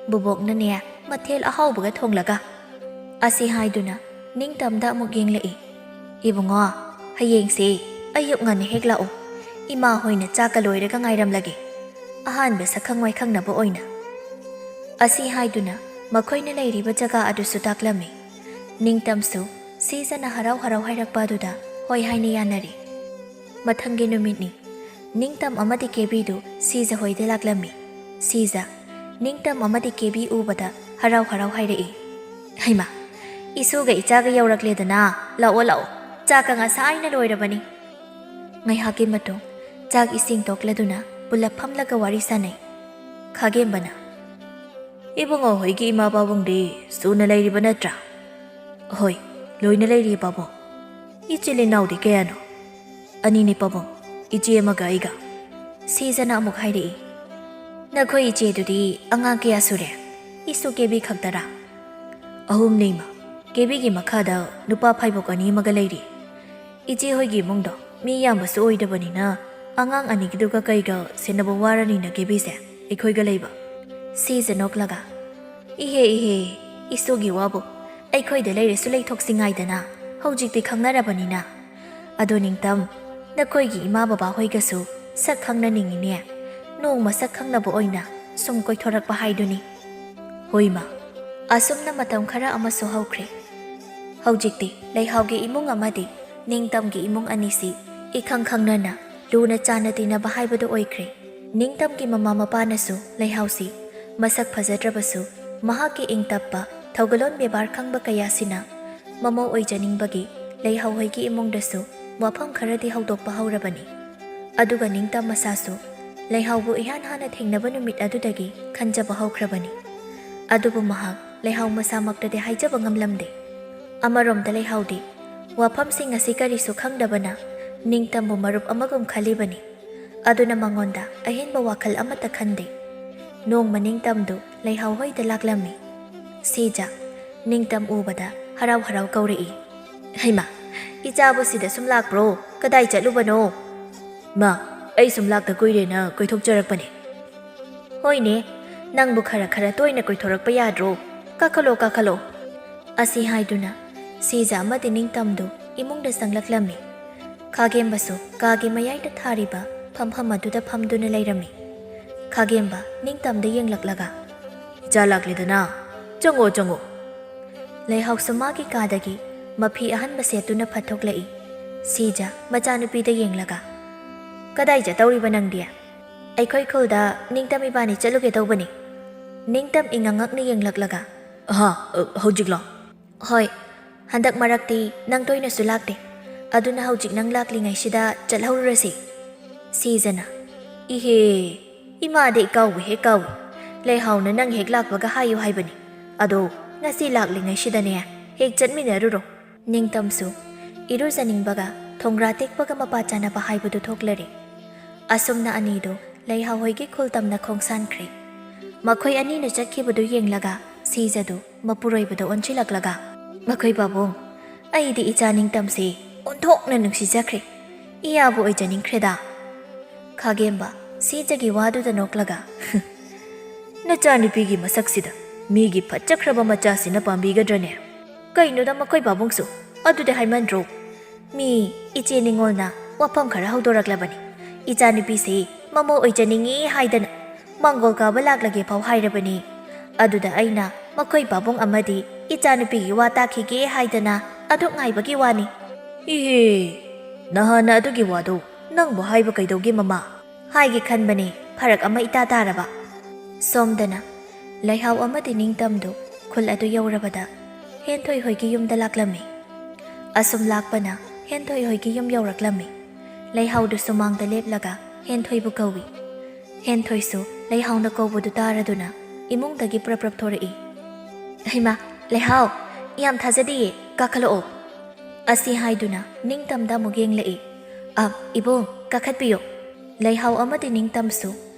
ꯕꯣꯕꯣꯛꯅꯅꯦ ꯃꯊꯦꯜ ꯑꯍꯥꯎꯕꯒ ꯊꯣꯡꯂꯒ꯫" ꯑꯁꯤ ꯍꯥꯏꯗꯨꯅ ꯅꯤꯡꯇꯝꯗ ꯑꯃꯨꯛ ꯌꯦꯡꯂꯛꯏ꯫ "ꯏꯕꯨꯡꯉꯣ, ꯍꯌꯦꯡꯁꯦ ꯑꯌꯨꯛ ꯉꯟꯅ ꯍꯦꯛ ꯂꯥꯛꯎ꯫ ꯏꯃꯥ ꯍꯣꯏꯅ ꯆꯥꯛꯀ ꯂꯣꯏꯔꯒ ꯉꯥꯏꯔꯝꯂꯒꯦ꯫ ꯑꯍꯥꯟꯕ ꯁꯛꯈꯪ ꯃꯥꯏꯈꯪꯅꯕ ꯑꯣꯏꯅ꯫" ꯑꯁꯤ ꯍꯥꯏꯗꯨꯅ ꯃꯈꯣꯏꯅ ꯂꯩꯔꯤꯕ ꯖꯒꯥ ꯑꯗꯨꯁꯨ ꯇꯥꯛꯂꯝꯃꯤ꯫ ꯅꯤꯡꯇꯝꯁꯨ ꯁꯤꯖꯅ ꯍꯔꯥꯎ ꯍꯔꯥꯎ ꯍꯥꯏꯔꯛꯄ ꯑꯗꯨꯗ ꯍꯣꯏ ꯍꯥꯏꯅ ꯌꯥꯅꯔꯦ꯫ ꯃꯊꯪꯒꯤ ꯅꯨꯃꯤꯠꯅꯤ꯫ ꯅꯤꯡꯇꯝ ꯑꯃꯗꯤ ꯀꯦꯕꯤꯗꯨ ꯁꯤꯖ ꯍꯣꯏꯗ ꯂꯥꯛꯂꯝꯃꯤ꯫ ꯁꯤꯖ, ꯅꯤꯡꯇꯝ ꯑꯃꯗꯤ ꯀꯦꯕꯤ ꯎꯕꯗ ꯍꯔꯥꯎ ꯍꯔꯥꯎ ꯍꯥꯏꯔꯛꯏ, "ꯍꯩꯃꯥ, ꯏꯁꯨꯒ ꯏꯆꯥꯒ ꯌꯧꯔꯛꯂꯦꯗꯅ꯫ ꯂꯥꯛꯑꯣ, ꯂꯥꯛꯑꯣ, ꯆꯥꯛꯀ ꯉꯁꯥꯏꯅ ꯂꯣꯏꯔꯕꯅꯤ꯫" ꯉꯥꯏꯍꯥꯛꯀꯤ ꯃꯇꯨꯡ ꯆꯥꯛ ꯏꯁꯤꯡ ꯇꯣꯛꯂꯗꯨꯅ ꯄꯨꯂꯞ ꯐꯝꯂꯒ ꯋꯥꯔꯤ ꯁꯥꯟꯅꯩ꯫ ꯈꯥꯒꯦꯝꯕꯅ, "ꯏꯕꯨꯡꯉꯣ ꯍꯣꯏꯒꯤ ꯏꯃꯥ ꯄꯥꯕꯨꯡꯗꯤ ꯁꯨꯅ ꯂꯩꯔꯤꯕ ꯅꯠꯇ꯭ꯔꯥ?" "ꯍꯣꯏ, ꯂꯣꯏꯅ ꯂꯩꯔꯤ ꯄꯥꯕꯨꯡ꯫" "ꯏꯆꯤꯜ ꯏꯅꯥꯎꯗꯤ ꯀꯌꯥꯅꯣ?" "ꯑꯅꯤꯅꯤ ꯄꯥꯕꯨꯡ, ꯏꯆꯦ ꯑꯃꯒ ꯑꯩꯒ꯫" ꯁꯤꯖꯅ ꯑꯃꯨꯛ ꯍꯥꯏꯔꯛꯏ, "ꯅꯈꯣꯏ ꯏꯆꯦꯗꯨꯗꯤ ꯑꯉꯥꯡ ꯀꯌꯥ ꯁꯨꯔꯦ?" "ꯏꯁꯨ ꯀꯦꯕꯤ ꯈꯛꯇꯔꯥ?" "ꯑꯍꯨꯝꯅꯤ ꯏꯃꯥ꯫ ꯀꯦꯕꯤꯒꯤ ꯃꯈꯥꯗ ꯅꯨꯄꯥ ꯐꯥꯏꯕꯣꯛ ꯑꯅꯤ ꯑꯃꯒ ꯂꯩꯔꯤ꯫ ꯏꯆꯦ ꯍꯣꯏꯒꯤ ꯏꯃꯨꯡꯗꯣ ꯃꯤ ꯌꯥꯝꯕꯁꯨ ꯑꯣꯏꯗꯕꯅꯤꯅ ꯑꯉꯥꯡ ꯑꯅꯤꯒꯤꯗꯨꯒ ꯀꯩꯒ ꯁꯦꯟꯅꯕ ꯋꯥꯔꯅꯤꯅ ꯀꯦꯕꯤꯁꯦ ꯑꯩꯈꯣꯏꯒ ꯂꯩꯕ꯫" ꯁꯤꯖ ꯅꯣꯛꯂꯒ, "ꯏꯍꯦ, ꯏꯍꯦ, ꯏꯁꯨꯒꯤ ꯋꯥꯕꯨ꯫ ꯑꯩꯈꯣꯏꯗ ꯂꯩꯔꯁꯨ ꯂꯩꯊꯣꯛꯁꯤ ꯉꯥꯏꯗꯅ꯫ ꯍꯧꯖꯤꯛꯇꯤ ꯈꯪꯅꯔꯕꯅꯤꯅ꯫ ꯑꯗꯣ ꯅꯤꯡꯇꯝ, ꯅꯈꯣꯏꯒꯤ ꯏꯃꯥ ꯕꯕꯥ ꯍꯣꯏꯒꯁꯨ ꯁꯛ ꯈꯪꯅꯅꯤꯡꯉꯤꯅꯦ꯫ ꯅꯣꯡꯃ ꯁꯛ ꯈꯪꯅꯕ ꯑꯣꯏꯅ ꯁꯨꯝ ꯀꯣꯏꯊꯣꯔꯛꯄ ꯍꯥꯏꯗꯨꯅꯤ꯫" ꯍꯣꯏ ꯃꯥ, ꯑꯁꯨꯝꯅ ꯃꯇꯝ ꯈꯔ ꯑꯃꯁꯨ ꯍꯧꯈ꯭ꯔꯦ꯫ ꯍꯧꯖꯤꯛꯇꯤ ꯂꯩꯍꯥꯎꯒꯤ ꯏꯃꯨꯡ ꯑꯃꯗꯤ ꯅꯤꯡꯇꯝꯒꯤ ꯏꯃꯨꯡ ꯑꯅꯤꯁꯤ ꯏꯈꯪ ꯈꯪꯅꯅ ꯂꯨꯅ ꯆꯥꯟꯅ ꯇꯤꯟꯅꯕ ꯍꯥꯏꯕꯗꯨ ꯑꯣꯏꯈ꯭ꯔꯦ꯫ ꯅꯤꯡꯇꯝꯒꯤ ꯃꯃꯥ ꯃꯄꯥꯅꯁꯨ ꯂꯩꯍꯥꯎꯁꯤ ꯃꯁꯛ ꯐꯖꯗ꯭ꯔꯕꯁꯨ ꯃꯍꯥꯛꯀꯤ ꯏꯪ ꯇꯞꯄ ꯊꯧꯒꯜꯂꯣꯟ ꯕꯦꯕꯥꯔ ꯈꯪꯕ ꯀꯌꯥꯁꯤꯅ ꯃꯃꯧ ꯑꯣꯏꯖꯅꯤꯡꯕꯒꯤ ꯂꯩꯍꯥꯎ ꯍꯣꯏꯒꯤ ꯏꯃꯨꯡꯗꯁꯨ ꯋꯥꯐꯝ ꯈꯔꯗꯤ ꯍꯧꯗꯣꯛꯄ ꯍꯧꯔꯕꯅꯤ꯫ ꯑꯗꯨꯒ ꯅꯤꯡꯇꯝ ꯃꯁꯥꯁꯨ ꯂꯩꯍꯥꯎꯕꯨ ꯏꯍꯥꯟ ꯍꯥꯟꯅ ꯊꯦꯡꯅꯕ ꯅꯨꯃꯤꯠ ꯑꯗꯨꯗꯒꯤ ꯈꯟꯖꯕ ꯍꯧꯈ꯭ꯔꯕꯅꯤ꯫ ꯑꯗꯨꯕꯨ ꯃꯍꯥꯛ ꯂꯩꯍꯥꯎ ꯃꯁꯥꯃꯛꯇꯗꯤ ꯍꯥꯏꯖꯕ ꯉꯝꯂꯝꯗꯦ꯫ ꯑꯃꯔꯣꯝꯗ ꯂꯩꯍꯥꯎꯗꯤ ꯋꯥꯐꯝꯁꯤꯡ ꯑꯁꯤ ꯀꯔꯤꯁꯨ ꯈꯪꯗꯕꯅ ꯅꯤꯡꯇꯝꯕꯨ ꯃꯔꯨꯞ ꯑꯃꯒꯨꯝ ꯈꯜꯂꯤꯕꯅꯤ꯫ ꯑꯗꯨꯅ ꯃꯉꯣꯟꯗ ꯑꯍꯦꯟꯕ ꯋꯥꯈꯜ ꯑꯃꯠꯇ ꯈꯟꯗꯦ꯫ ꯅꯣꯡꯃ ꯅꯤꯡꯇꯝꯗꯨ ꯂꯩꯍꯥꯎ ꯍꯣꯏꯗ ꯂꯥꯛꯂꯝꯃꯤ꯫ ꯁꯤꯖ ꯅꯤꯡꯇꯝ ꯎꯕꯗ ꯍꯔꯥꯎ ꯍꯔꯥꯎ ꯀꯧꯔꯛꯏ꯫ "ꯍꯩꯃꯥ, ꯏꯆꯥꯕꯨ ꯁꯤꯗ ꯁꯨꯝ ꯂꯥꯛꯄ꯭ꯔꯣ? ꯀꯗꯥꯏ ꯆꯠꯂꯨꯕꯅꯣ?" "ꯃꯥ, ꯑꯩ ꯁꯨꯝ ꯂꯥꯛꯇ ꯀꯨꯏꯔꯦꯅ ꯀꯣꯏꯊꯣꯛꯆꯔꯛꯄꯅꯦ꯫" "ꯍꯣꯏꯅꯦ, ꯅꯪꯕꯨ ꯈꯔ ꯈꯔ ꯇꯣꯏꯅ ꯀꯣꯏꯊꯣꯔꯛꯄ ꯌꯥꯗ꯭ꯔꯣ? ꯀꯥꯈꯠꯂꯣ, ꯀꯥꯈꯠꯂꯣ꯫" ꯑꯁꯤ ꯍꯥꯏꯗꯨꯅ ꯁꯤꯖ ꯑꯃꯗꯤ ꯅꯤꯡꯇꯝꯗꯨ ꯏꯃꯨꯡꯗ ꯆꯪꯂꯛꯂꯝꯃꯤ꯫ ꯈꯥꯒꯦꯝꯕꯁꯨ ꯀꯥꯒꯤ ꯃꯌꯥꯏꯗ ꯊꯥꯔꯤꯕ ꯐꯝꯐꯝ ꯑꯗꯨꯗ ꯐꯝꯗꯨꯅ ꯂꯩꯔꯝꯃꯤ꯫ ꯈꯥꯒꯦꯝꯕ ꯅꯤꯡꯇꯝꯗ ꯌꯦꯡꯂꯛꯂꯒ, "ꯏꯆꯥ ꯂꯥꯛꯂꯦꯗꯅ, ꯆꯪꯉꯣ, ꯆꯪꯉꯣ꯫" ꯂꯩꯍꯥꯎꯁꯨ ꯃꯥꯒꯤ ꯀꯥꯗꯒꯤ ꯃꯐꯤ ꯑꯍꯟꯕ ꯁꯦꯠꯇꯨꯅ ꯐꯠꯊꯣꯛꯂꯛꯏ꯫ ꯁꯤꯖ ꯃꯆꯥꯅꯨꯄꯤꯗ ꯌꯦꯡꯂꯒ, "ꯀꯗꯥꯏ ꯆꯠꯇꯧꯔꯤꯕ ꯅꯪꯗꯤ?" "ꯑꯩꯈꯣꯏ ꯈꯨꯜꯗ ꯅꯤꯡꯇꯝ ꯏꯕꯥꯅꯤ ꯆꯠꯂꯨꯒꯦ ꯇꯧꯕꯅꯤ꯫" ꯅꯤꯡꯇꯝ ꯏꯉꯛꯉꯛꯅ ꯌꯦꯡꯂꯛꯂꯒ, "ꯑꯍꯥ, ꯑ, ꯍꯧꯖꯤꯛꯂꯣ?" "ꯍꯣꯏ, ꯍꯟꯗꯛ ꯃꯔꯛꯇꯤ ꯅꯪ ꯇꯣꯏꯅꯁꯨ ꯂꯥꯛꯇꯦ, ꯑꯗꯨꯅ ꯍꯧꯖꯤꯛ ꯅꯪ ꯂꯥꯛꯂꯤꯉꯩꯁꯤꯗ ꯆꯠꯍꯧꯔꯨꯔꯁꯤ꯫" ꯁꯤꯖꯅ, "ꯏꯍꯦ, ꯏꯃꯥꯗꯤ ꯏꯀꯥꯎꯕ ꯍꯦꯛ ꯀꯥꯎꯏ꯫ ꯂꯩꯍꯥꯎꯅ ꯅꯪ ꯍꯦꯛ ꯂꯥꯛꯄꯒ ꯍꯥꯏꯌꯨ ꯍꯥꯏꯕꯅꯤ꯫ ꯑꯗꯣ ꯉꯁꯤ ꯂꯥꯛꯂꯤꯉꯩꯁꯤꯗꯅꯦ ꯍꯦꯛ ꯆꯠꯃꯤꯟꯅꯔꯨꯔꯣ꯫" ꯅꯤꯡꯇꯝꯁꯨ ꯏꯔꯨꯖꯅꯤꯡꯕꯒ ꯊꯣꯡꯒ꯭ꯔꯥ ꯇꯦꯛꯄꯒ ꯃꯄꯥ ꯆꯥꯅꯕ ꯍꯥꯏꯕꯗꯨ ꯊꯣꯛꯂꯔꯦ꯫ ꯑꯁꯨꯝꯅ ꯑꯅꯤꯗꯨ ꯂꯩꯍꯥꯎ ꯍꯣꯏꯒꯤ ꯈꯨꯜ ꯇꯝꯅ ꯈꯣꯡꯁꯥꯟꯈ꯭ꯔꯦ꯫ ꯃꯈꯣꯏ ꯑꯅꯤꯅ ꯆꯠꯈꯤꯕꯗꯨ ꯌꯦꯡꯂꯒ ꯁꯤꯖꯗꯨ ꯃꯄꯨꯔꯣꯏꯕꯗ ꯑꯣꯟꯁꯤꯜꯂꯛꯂꯒ, "ꯃꯈꯣꯏ ꯄꯥꯕꯨꯡ, ꯑꯩꯗꯤ ꯏꯆꯥ ꯅꯤꯡꯇꯝꯁꯦ ꯑꯣꯟꯊꯣꯛꯅ ꯅꯨꯡꯁꯤꯖꯈ꯭ꯔꯦ꯫ ꯏꯌꯥꯕꯨ ꯑꯣꯏꯖꯅꯤꯡꯈ꯭ꯔꯦꯗ꯫" ꯈꯥꯒꯦꯝꯕ ꯁꯤꯖꯒꯤ ꯋꯥꯗꯨꯗ ꯅꯣꯛꯂꯒ, "ꯅꯆꯥꯅꯨꯄꯤꯒꯤ ꯃꯁꯛꯁꯤꯗ ꯃꯤꯒꯤ ꯐꯠꯆꯈ꯭ꯔꯕ ꯃꯆꯥꯁꯤꯅ ꯄꯥꯝꯕꯤꯒꯗ꯭ꯔꯅꯦ? ꯀꯩꯅꯣꯗ ꯃꯈꯣꯏ ꯄꯥꯕꯨꯡꯁꯨ, ꯑꯗꯨꯗꯤ ꯍꯥꯏꯃꯟꯗ꯭ꯔꯣ? ꯃꯤ ꯏꯆꯦ ꯅꯤꯉꯣꯜꯅ ꯋꯥꯐꯝ ꯈꯔ ꯍꯧꯗꯣꯔꯛꯂꯕꯅꯤ꯫ ꯏꯆꯥꯅꯨꯄꯤꯁꯤ ꯃꯃꯧ ꯑꯣꯏꯖꯅꯤꯡꯏ ꯍꯥꯏꯗꯅ ꯃꯥꯡꯒꯣꯜ ꯀꯥꯕ ꯂꯥꯛꯂꯒꯦ ꯐꯥꯎ ꯍꯥꯏꯔꯕꯅꯤ꯫ ꯑꯗꯨꯗ ꯑꯩꯅ ꯃꯈꯣꯏ ꯄꯥꯕꯨꯡ ꯑꯃꯗꯤ ꯏꯆꯥꯅꯨꯄꯤꯒꯤ ꯋꯥ ꯇꯥꯈꯤꯒꯦ ꯍꯥꯏꯗꯅ ꯑꯗꯨꯛ ꯉꯥꯏꯕꯒꯤ ꯋꯥꯅꯤ꯫ "ꯏꯍꯦ, ꯅꯍꯥꯟꯅ ꯑꯗꯨꯒꯤ ꯋꯥꯗꯨ ꯅꯪꯕꯨ ꯍꯥꯏꯕ ꯀꯩꯗꯧꯒꯦ ꯃꯃꯥ?" ꯍꯥꯏꯒꯦ ꯈꯟꯕꯅꯤ, ꯐꯔꯛ ꯑꯃ ꯏꯇꯥ ꯇꯥꯔꯕ꯫ ꯁꯣꯝꯗꯅ ꯂꯩꯍꯥꯎ ꯑꯃꯗꯤ ꯅꯤꯡꯇꯝꯗꯨ ꯈꯨꯜ ꯑꯗꯨ ꯌꯧꯔꯕꯗ ꯍꯦꯟꯊꯣꯏ ꯍꯣꯏꯒꯤ ꯌꯨꯝꯗ ꯂꯥꯛꯂꯝꯃꯤ꯫ ꯑꯁꯨꯝ ꯂꯥꯛꯄꯅ ꯍꯦꯟꯊꯣꯏ ꯍꯣꯏꯒꯤ ꯌꯨꯝ ꯌꯧꯔꯛꯂꯝꯃꯤ꯫ ꯂꯩꯍꯥꯎꯗꯨ ꯁꯨꯃꯥꯡꯗ ꯂꯦꯞꯂꯒ ꯍꯦꯟꯊꯣꯏꯕꯨ ꯀꯧꯏ꯫ ꯍꯦꯟꯊꯣꯏꯁꯨ ꯂꯩꯍꯥꯎꯅ ꯀꯧꯕꯗꯨ ꯇꯥꯔꯗꯨꯅ ꯏꯃꯨꯡꯗꯒꯤ ꯄ꯭ꯔꯞ ꯄ꯭ꯔꯞ ꯊꯣꯔꯛꯏ꯫ "ꯍꯩꯃꯥ, ꯂꯩꯍꯥꯎ, ꯌꯥꯝ ꯊꯥꯖꯗꯤꯌꯦ, ꯀꯥꯈꯠꯂꯛꯑꯣ꯫" ꯑꯁꯤ ꯍꯥꯏꯗꯨꯅ ꯅꯤꯡꯇꯝꯗ ꯑꯃꯨꯛ ꯌꯦꯡꯂꯛꯏ꯫ "ꯑ, ꯏꯕꯨꯡ, ꯀꯥꯈꯠꯄꯤꯌꯨ꯫" ꯂꯩꯍꯥꯎ ꯑꯃꯗꯤ ꯅꯤꯡꯇꯝꯁꯨ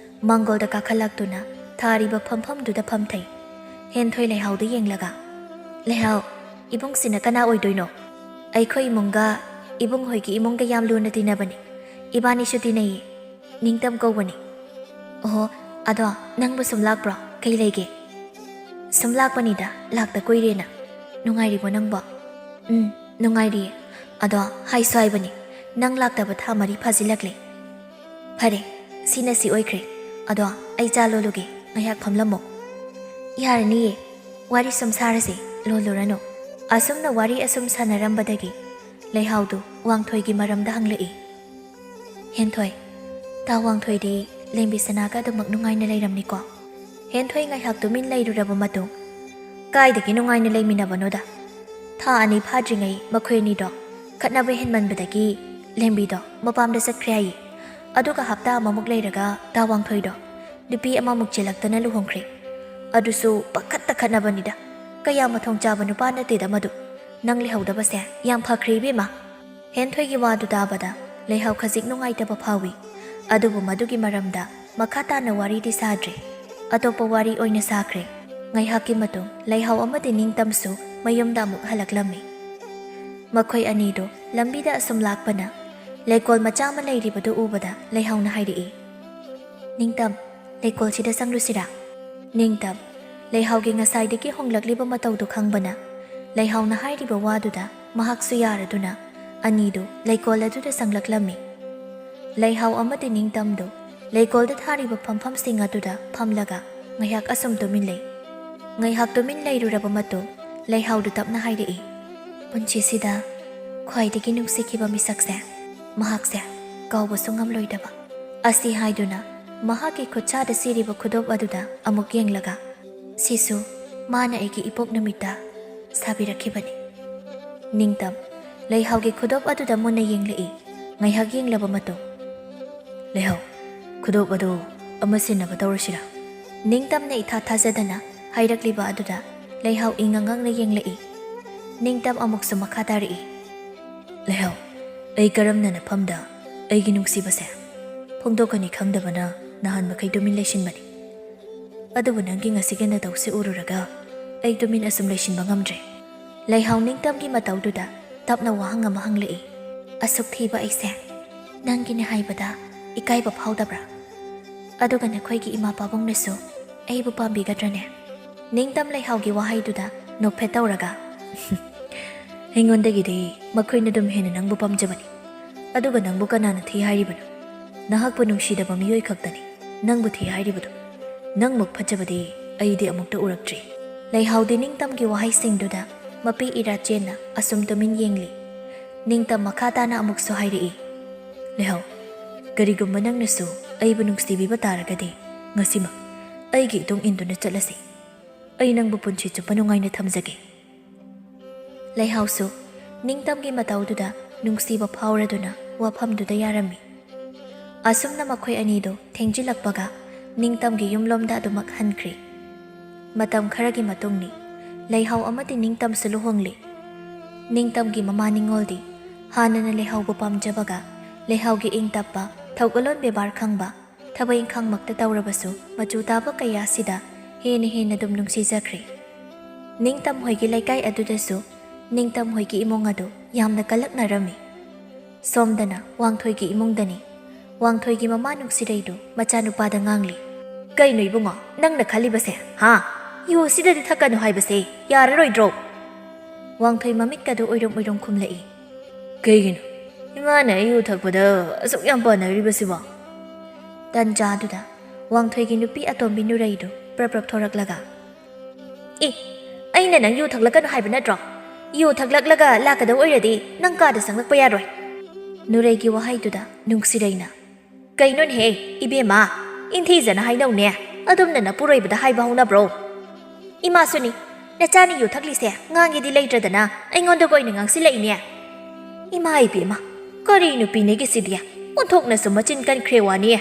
ꯃꯥꯡꯒꯣꯜꯗ ꯀꯥꯈꯠꯂꯛꯇꯨꯅ ꯊꯥꯔꯤꯕ ꯐꯝꯐꯝꯗꯨꯗ ꯐꯝꯊꯩ꯫ ꯍꯦꯟꯊꯣꯏ ꯂꯩꯍꯥꯎꯗ ꯌꯦꯡꯂꯒ, "ꯂꯩꯍꯥꯎ, ꯏꯕꯨꯡꯁꯤꯅ ꯀꯅꯥ ꯑꯣꯏꯗꯣꯏꯅꯣ?" "ꯑꯩꯈꯣꯏ ꯏꯃꯨꯡꯒ ꯏꯕꯨꯡ ꯍꯣꯏꯒꯤ ꯏꯃꯨꯡꯒ ꯌꯥꯝ ꯂꯨꯅ ꯇꯤꯟꯅꯕꯅꯤ꯫ ꯏꯕꯥꯅꯤꯁꯨ ꯇꯤꯟꯅꯩꯌꯦ꯫ ꯅꯤꯡꯇꯝ ꯀꯧꯕꯅꯤ꯫" "ꯑꯣꯍꯣ, ꯑꯗꯣ ꯅꯪꯕꯨ ꯁꯨꯝ ꯂꯥꯛꯄ꯭ꯔꯣ? ꯀꯩ ꯂꯩꯒꯦ?" "ꯁꯨꯝ ꯂꯥꯛꯄꯅꯤꯗ, ꯂꯥꯛꯇ ꯀꯨꯏꯔꯦꯅ꯫" "ꯅꯨꯡꯉꯥꯏꯔꯤꯕꯣ ꯅꯪꯕꯣ?" "ꯎꯝ, ꯅꯨꯡꯉꯥꯏꯔꯤꯌꯦ꯫ ꯑꯗꯣ ꯍꯥꯏꯁꯨ ꯍꯥꯏꯕꯅꯤ, ꯅꯪ ꯂꯥꯛꯇꯕ ꯊꯥ ꯃꯔꯤ ꯐꯥꯖꯤꯜꯂꯛꯂꯦ꯫" "ꯐꯔꯦ, ꯁꯤꯅ ꯁꯤ ꯑꯣꯏꯈ꯭ꯔꯦ꯫ ꯑꯗꯣ ꯑꯩ ꯆꯥ ꯂꯣꯜꯂꯨꯒꯦ, ꯉꯥꯏꯍꯥꯛ ꯐꯝꯂꯝꯃꯣ꯫" "ꯌꯥꯔꯅꯤꯌꯦ, ꯋꯥꯔꯤ ꯁꯨꯝ ꯁꯥꯔꯁꯦ, ꯂꯣꯜꯂꯨꯔꯅꯨ꯫" ꯑꯁꯨꯝꯅ ꯋꯥꯔꯤ ꯑꯁꯨꯝ ꯁꯥꯟꯅꯔꯝꯕꯗꯒꯤ ꯂꯩꯍꯥꯎꯗꯨ ꯋꯥꯡꯊꯣꯏꯒꯤ ꯃꯔꯝꯗ ꯍꯪꯂꯛꯏ꯫ "ꯍꯦꯟꯊꯣꯏ, ꯇꯥ ꯋꯥꯡꯊꯣꯏꯗꯤ ꯂꯦꯝꯕꯤ ꯁꯅꯥꯒ ꯑꯗꯨꯃꯛ ꯅꯨꯡꯉꯥꯏꯅ ꯂꯩꯔꯝꯅꯤꯀꯣ?" ꯍꯦꯟꯊꯣꯏ ꯉꯥꯏꯍꯥꯛ ꯇꯨꯃꯤꯟ ꯂꯩꯔꯨꯔꯕ ꯃꯇꯨꯡ, "ꯀꯥꯏꯗꯒꯤ ꯅꯨꯡꯉꯥꯏꯅ ꯂꯩꯃꯤꯟꯅꯕꯅꯣꯗ? ꯊꯥ ꯑꯅꯤ ꯐꯥꯗ꯭ꯔꯤꯉꯩ ꯃꯈꯣꯏ ꯑꯅꯤꯗꯣ ꯈꯠꯅꯕ ꯍꯦꯟꯃꯟꯕꯗꯒꯤ ꯂꯦꯝꯕꯤꯗꯣ ꯃꯄꯥꯝꯗ ꯆꯠꯈ꯭ꯔꯦ ꯍꯥꯏꯌꯦ꯫ ꯑꯗꯨꯒ ꯍꯞꯇꯥ ꯑꯃꯃꯨꯛ ꯂꯩꯔꯒ ꯇꯥ ꯋꯥꯡꯊꯣꯏꯗꯣ ꯅꯨꯄꯤ ꯑꯃꯃꯨꯛ ꯆꯦꯜꯂꯛꯇꯅ ꯂꯨꯍꯣꯡꯈ꯭ꯔꯦ꯫ ꯑꯗꯨꯁꯨ ꯄꯪꯈꯠꯇ ꯈꯠꯅꯕꯅꯤꯗ꯫ ꯀꯌꯥ ꯃꯊꯣꯡ ꯆꯥꯕ ꯅꯨꯄꯥ ꯅꯠꯇꯦꯗ ꯃꯗꯨ꯫ ꯅꯪ ꯂꯩꯍꯧꯗꯕꯁꯦ ꯌꯥꯝ ꯐꯈ꯭ꯔꯦ ꯏꯕꯦꯝꯃ꯫" ꯍꯦꯟꯊꯣꯏꯒꯤ ꯋꯥꯗꯨ ꯇꯥꯕꯗ ꯂꯩꯍꯥꯎ ꯈꯖꯤꯛ ꯅꯨꯡꯉꯥꯏꯇꯕ ꯐꯥꯎꯏ꯫ ꯑꯗꯨꯕꯨ ꯃꯗꯨꯒꯤ ꯃꯔꯝꯗ ꯃꯈꯥ ꯇꯥꯅ ꯋꯥꯔꯤꯗꯤ ꯁꯥꯗ꯭ꯔꯦ꯫ ꯑꯇꯣꯞꯄ ꯋꯥꯔꯤ ꯑꯣꯏꯅ ꯁꯥꯈ꯭ꯔꯦ꯫ ꯉꯥꯏꯍꯥꯛꯀꯤ ꯃꯇꯨꯡ ꯂꯩꯍꯥꯎ ꯑꯃꯗꯤ ꯅꯤꯡꯇꯝꯁꯨ ꯃꯌꯨꯝꯗ ꯑꯃꯨꯛ ꯍꯜꯂꯛꯂꯝꯃꯤ꯫ ꯃꯈꯣꯏ ꯑꯅꯤꯗꯨ ꯂꯝꯕꯤꯗ ꯑꯁꯨꯝ ꯂꯥꯛꯄꯅ ꯂꯩꯀꯣꯜ ꯃꯆꯥ ꯑꯃ ꯂꯩꯔꯤꯕꯗꯨ ꯎꯕꯗ ꯂꯩꯍꯥꯎꯅ ꯍꯥꯏꯔꯛꯏ, "ꯅꯤꯡꯇꯝ, ꯂꯩꯀꯣꯜꯁꯤꯗ ꯆꯪꯂꯨꯁꯤꯔꯥ?" ꯅꯤꯡꯇꯝ, ꯂꯩꯍꯥꯎꯒꯤ ꯉꯁꯥꯏꯗꯒꯤ ꯍꯣꯡꯂꯛꯂꯤꯕ ꯃꯇꯧꯗꯨ ꯈꯪꯕꯅ, ꯂꯩꯍꯥꯎꯅ ꯍꯥꯏꯔꯤꯕ ꯋꯥꯗꯨꯗ ꯃꯍꯥꯛꯁꯨ ꯌꯥꯔꯗꯨꯅ ꯑꯅꯤꯗꯨ ꯂꯩꯀꯣꯜ ꯑꯗꯨꯗ ꯆꯪꯂꯛꯂꯝꯃꯤ꯫ ꯂꯩꯍꯥꯎ ꯑꯃꯗꯤ ꯅꯤꯡꯇꯝꯗꯨ ꯂꯩꯀꯣꯜꯗ ꯊꯥꯔꯤꯕ ꯐꯝꯐꯝꯁꯤꯡ ꯑꯗꯨꯗ ꯐꯝꯂꯒ ꯉꯥꯏꯍꯥꯛ ꯑꯁꯨꯝ ꯇꯨꯃꯤꯟ ꯂꯩ꯫ ꯉꯥꯏꯍꯥꯛ ꯇꯨꯃꯤꯟ ꯂꯩꯔꯨꯔꯕ ꯃꯇꯨꯡ ꯂꯩꯍꯥꯎꯗꯨ ꯇꯞꯅ ꯍꯥꯏꯔꯛꯏ, "ꯄꯨꯟꯁꯤꯁꯤꯗ ꯈ꯭ꯋꯥꯏꯗꯒꯤ ꯅꯨꯡꯁꯤꯈꯤꯕ ꯃꯤꯁꯛꯁꯦ, ꯃꯍꯥꯛꯁꯦ ꯀꯥꯎꯕꯁꯨ ꯉꯝꯂꯣꯏꯗꯕ"꯫ ꯑꯁꯤ ꯍꯥꯏꯗꯨꯅ ꯃꯍꯥꯛꯀꯤ ꯈꯨꯠꯁꯥꯗ ꯁꯤꯔꯤꯕ ꯈꯨꯗꯣꯞ ꯑꯗꯨꯗ ꯑꯃꯨꯛ ꯌꯦꯡꯂꯒ, "ꯁꯤꯁꯨ ꯃꯥꯅ ꯑꯩꯒꯤ ꯏꯄꯣꯛ ꯅꯨꯃꯤꯠꯇ ꯁꯥꯕꯤꯔꯛꯈꯤꯕꯅꯤ"꯫ ꯅꯤꯡꯇꯝ ꯂꯩꯍꯥꯎꯒꯤ ꯈꯨꯗꯣꯞ ꯑꯗꯨꯗ ꯃꯨꯟꯅ ꯌꯦꯡꯂꯛꯏ꯫ ꯉꯥꯏꯍꯥꯛ ꯌꯦꯡꯂꯕ ꯃꯇꯨꯡ, "ꯂꯩꯍꯥꯎ, ꯈꯨꯗꯣꯞ ꯑꯗꯨ ꯑꯃ ꯁꯤꯟꯅꯕ ꯇꯧꯔꯁꯤꯔꯥ?" ꯅꯤꯡꯇꯝꯅ ꯏꯊꯥ ꯊꯥꯖꯗꯅ ꯍꯥꯏꯔꯛꯂꯤꯕ ꯑꯗꯨꯗ ꯂꯩꯍꯥꯎ ꯏꯉꯥꯡ ꯉꯥꯡꯅ ꯌꯦꯡꯂꯛꯏ꯫ ꯅꯤꯡꯇꯝ ꯑꯃꯨꯛꯁꯨ ꯃꯈꯥ ꯇꯥꯔꯛꯏ, "ꯂꯩꯍꯥꯎ, ꯑꯩ ꯀꯔꯝꯅ ꯅꯐꯝꯗ ꯑꯩꯒꯤ ꯅꯨꯡꯁꯤꯕꯁꯦ ꯐꯣꯡꯗꯣꯛꯀꯅꯤ ꯈꯪꯗꯕꯅ ꯅꯍꯥꯟ ꯃꯈꯩ ꯇꯨꯃꯤꯟ ꯂꯩꯁꯤꯟꯕꯅꯤ꯫ ꯑꯗꯨꯕꯨ ꯅꯪꯒꯤ ꯉꯁꯤꯒꯤ ꯅꯇꯧꯁꯤ ꯎꯔꯨꯔꯒ ꯑꯩ ꯇꯨꯃꯤꯟ ꯑꯁꯨꯝ ꯂꯩꯁꯤꯟꯕ ꯉꯝꯗ꯭ꯔꯦ"꯫ ꯂꯩꯍꯥꯎ ꯅꯤꯡꯇꯝꯒꯤ ꯃꯇꯧꯗꯨꯗ ꯇꯞꯅ ꯋꯥꯍꯪ ꯑꯃ ꯍꯪꯂꯛꯏ, "ꯑꯁꯨꯛ ꯊꯤꯕ ꯑꯩꯁꯦ ꯅꯪꯒꯤꯅꯦ ꯍꯥꯏꯕꯗ ꯏꯀꯥꯏꯕ ꯐꯥꯎꯗꯕ꯭ꯔꯥ? ꯑꯗꯨꯒ ꯅꯈꯣꯏꯒꯤ ꯏꯃꯥ ꯄꯥꯕꯨꯡꯅꯁꯨ ꯑꯩꯕꯨ ꯄꯥꯝꯕꯤꯒꯗ꯭ꯔꯅꯦ?" ꯅꯤꯡꯇꯝ ꯂꯩꯍꯥꯎꯒꯤ ꯋꯥꯍꯩꯗꯨꯗ ꯅꯣꯛꯐꯦꯠ ꯇꯧꯔꯒ, "ꯑꯩꯉꯣꯟꯗꯒꯤꯗꯤ ꯃꯈꯣꯏꯅ ꯑꯗꯨꯝ ꯍꯦꯟꯅ ꯅꯪꯕꯨ ꯄꯥꯝꯖꯕꯅꯤ꯫ ꯑꯗꯨꯒ ꯅꯪꯕꯨ ꯀꯅꯥꯅ ꯊꯤ ꯍꯥꯏꯔꯤꯕꯅꯣ? ꯅꯍꯥꯛꯄꯨ ꯅꯨꯡꯁꯤꯗꯕ ꯃꯤꯑꯣꯏ ꯈꯛꯇꯅꯤ ꯅꯪꯕꯨ ꯊꯤ ꯍꯥꯏꯔꯤꯕꯗꯨ꯫ ꯅꯪꯃꯨꯛ ꯐꯖꯕꯗꯤ ꯑꯩꯗꯤ ꯑꯃꯨꯛꯇ ꯎꯔꯛꯇ꯭ꯔꯤ"꯫ ꯂꯩꯍꯥꯎꯗꯤ ꯅꯤꯡꯇꯝꯒꯤ ꯋꯥꯍꯩꯁꯤꯡꯗꯨꯗ ꯃꯄꯤ ꯏꯔꯥ ꯆꯦꯟꯅ ꯑꯁꯨꯝ ꯇꯨꯃꯤꯟ ꯌꯦꯡꯂꯤ꯫ ꯅꯤꯡꯇꯝ ꯃꯈꯥ ꯇꯥꯅ ꯑꯃꯨꯛꯁꯨ ꯍꯥꯏꯔꯛꯏ, "ꯂꯩꯍꯥꯎ, ꯀꯔꯤꯒꯨꯝꯕ ꯅꯪꯅꯁꯨ ꯑꯩꯕꯨ ꯅꯨꯡꯁꯤꯕꯤꯕ ꯇꯥꯔꯒꯗꯤ ꯉꯁꯤꯃꯛ ꯑꯩꯒꯤ ꯏꯇꯨꯡ ꯏꯟꯗꯨꯅ ꯆꯠꯂꯁꯤ꯫ ꯑꯩ ꯅꯪꯕꯨ ꯄꯨꯟꯁꯤ ꯆꯨꯞꯄ ꯅꯨꯡꯉꯥꯏꯅ ꯊꯝꯖꯒꯦ"꯫ ꯂꯩꯍꯥꯎꯁꯨ ꯅꯤꯡꯇꯝꯒꯤ ꯃꯇꯧꯗꯨꯗ ꯅꯨꯡꯁꯤꯕ ꯐꯥꯎꯔꯗꯨꯅ ꯋꯥꯐꯝꯗꯨꯗ ꯌꯥꯔꯝꯃꯤ꯫ ꯑꯁꯨꯝꯅ ꯃꯈꯣꯏ ꯑꯅꯤꯗꯨ ꯊꯦꯡꯖꯤꯜꯂꯛꯄꯒ ꯅꯤꯡꯇꯝꯒꯤ ꯌꯨꯝꯂꯣꯝꯗ ꯑꯗꯨꯃꯛ ꯍꯟꯈ꯭ꯔꯤ꯫ ꯃꯇꯝ ꯈꯔꯒꯤ ꯃꯇꯨꯡꯅꯤ, ꯂꯩꯍꯥꯎ ꯑꯃꯗꯤ ꯅꯤꯡꯇꯝꯁꯨ ꯂꯨꯍꯣꯡꯂꯤ꯫ ꯅꯤꯡꯇꯝꯒꯤ ꯃꯃꯥ ꯅꯤꯡꯉꯣꯜꯗꯤ ꯍꯥꯟꯅꯅ ꯂꯩꯍꯥꯎꯕꯨ ꯄꯥꯝꯖꯕꯒ, ꯂꯩꯍꯥꯎꯒꯤ ꯏꯪ ꯇꯞꯄ, ꯊꯧꯒꯜꯂꯣꯟ ꯕꯦꯕꯥꯔ ꯈꯪꯕ, ꯊꯕꯛ ꯏꯪꯈꯥꯡꯃꯛꯇ ꯇꯧꯔꯕꯁꯨ ꯃꯆꯨ ꯇꯥꯕ ꯀꯌꯥꯁꯤꯗ ꯍꯦꯟꯅ ꯍꯦꯟꯅ ꯑꯗꯨꯝ ꯅꯨꯡꯁꯤꯖꯈ꯭ꯔꯦ꯫ ꯅꯤꯡꯇꯝ ꯍꯣꯏꯒꯤ ꯂꯩꯀꯥꯏ ꯑꯗꯨꯗꯁꯨ ꯅꯤꯡꯇꯝ ꯍꯣꯏꯒꯤ ꯏꯃꯨꯡ ꯑꯗꯨ ꯌꯥꯝꯅ ꯀꯜꯂꯛꯅꯔꯝꯃꯤ꯫ ꯁꯣꯝꯗꯅ ꯋꯥꯡꯊꯣꯏꯒꯤ ꯏꯃꯨꯡꯗꯅꯤ꯫ ꯋꯥꯡꯊꯣꯏꯒꯤ ꯃꯃꯥ ꯅꯨꯡꯁꯤꯔꯩꯗꯨ ꯃꯆꯥꯅꯨꯄꯥꯗ ꯉꯥꯡꯂꯤ, "ꯀꯩꯅꯣ ꯏꯕꯨꯡꯉꯣ, ꯅꯪꯅ ꯈꯜꯂꯤꯕꯁꯦ, ꯍꯥ? ꯌꯨ ꯁꯤꯗꯗꯤ ꯊꯛꯀꯅꯨ ꯍꯥꯏꯕꯁꯦ ꯌꯥꯔꯔꯣꯏꯗ꯭ꯔꯣ?" ꯋꯥꯡꯊꯣꯏ ꯃꯃꯤꯠꯀꯗꯨ ꯎꯏꯔꯨꯝ ꯎꯏꯔꯨꯝ ꯈꯨꯝꯂꯛꯏ꯫ "ꯀꯩꯒꯤꯅꯣ ꯏꯃꯥꯅ ꯑꯩ ꯌꯨ ꯊꯛꯄꯗ ꯑꯁꯨꯛ ꯌꯥꯝ ꯄꯥꯟꯅꯔꯤꯕꯁꯤꯕꯣ?" ꯇꯟꯖꯥꯗꯨꯗ ꯋꯥꯡꯊꯣꯏꯒꯤ ꯅꯨꯄꯤ ꯑꯇꯣꯝꯕꯤ ꯅꯨꯔꯩꯗꯨ ꯄ꯭ꯔꯞ ꯄ꯭ꯔꯞ ꯊꯣꯔꯛꯂꯒ, ꯑꯦ, ꯑꯩꯅ ꯅꯪ ꯌꯨ ꯊꯛꯂꯛꯀꯅꯨ ꯍꯥꯏꯕ ꯅꯠꯇ꯭ꯔꯣ? ꯌꯨ ꯊꯛꯂꯛꯂꯒ ꯂꯥꯛꯀꯗꯧ ꯑꯣꯏꯔꯗꯤ ꯅꯪ ꯀꯥꯗ ꯆꯪꯂꯛꯄ ꯌꯥꯔꯣꯏ꯫ ꯅꯨꯔꯩꯒꯤ ꯋꯥꯍꯩꯗꯨꯗ ꯅꯨꯡꯁꯤꯔꯩꯅ, "ꯀꯩꯅꯣꯅꯦꯍꯦ, ꯏꯕꯦꯝꯃ, ꯏꯟꯊꯤꯖꯅ ꯍꯥꯏꯅꯧꯅꯦ, ꯑꯗꯨꯝꯅ ꯅꯄꯨꯔꯣꯏꯕꯗ ꯍꯥꯏꯕ ꯍꯧꯅꯕ꯭ꯔꯣ?" "ꯏꯃꯥꯁꯨꯅꯤ, ꯅꯆꯥꯅ ꯌꯨ ꯊꯛꯂꯤꯁꯦ ꯉꯥꯡꯒꯦꯗꯤ ꯂꯩꯇ꯭ꯔꯗꯅ ꯑꯩꯉꯣꯟꯗꯒ ꯑꯣꯏꯅ ꯉꯥꯡꯁꯤꯜꯂꯛꯏꯅꯦ꯫" "ꯏꯃꯥ ꯏꯕꯦꯝꯃ, ꯀꯔꯤ ꯅꯨꯄꯤꯅꯦꯒꯦ ꯁꯤꯗꯤ? ꯑꯣꯟꯊꯣꯛꯅꯁꯨ ꯃꯆꯤꯟ ꯀꯟꯈ꯭ꯔꯦ ꯋꯥꯅꯤ꯫"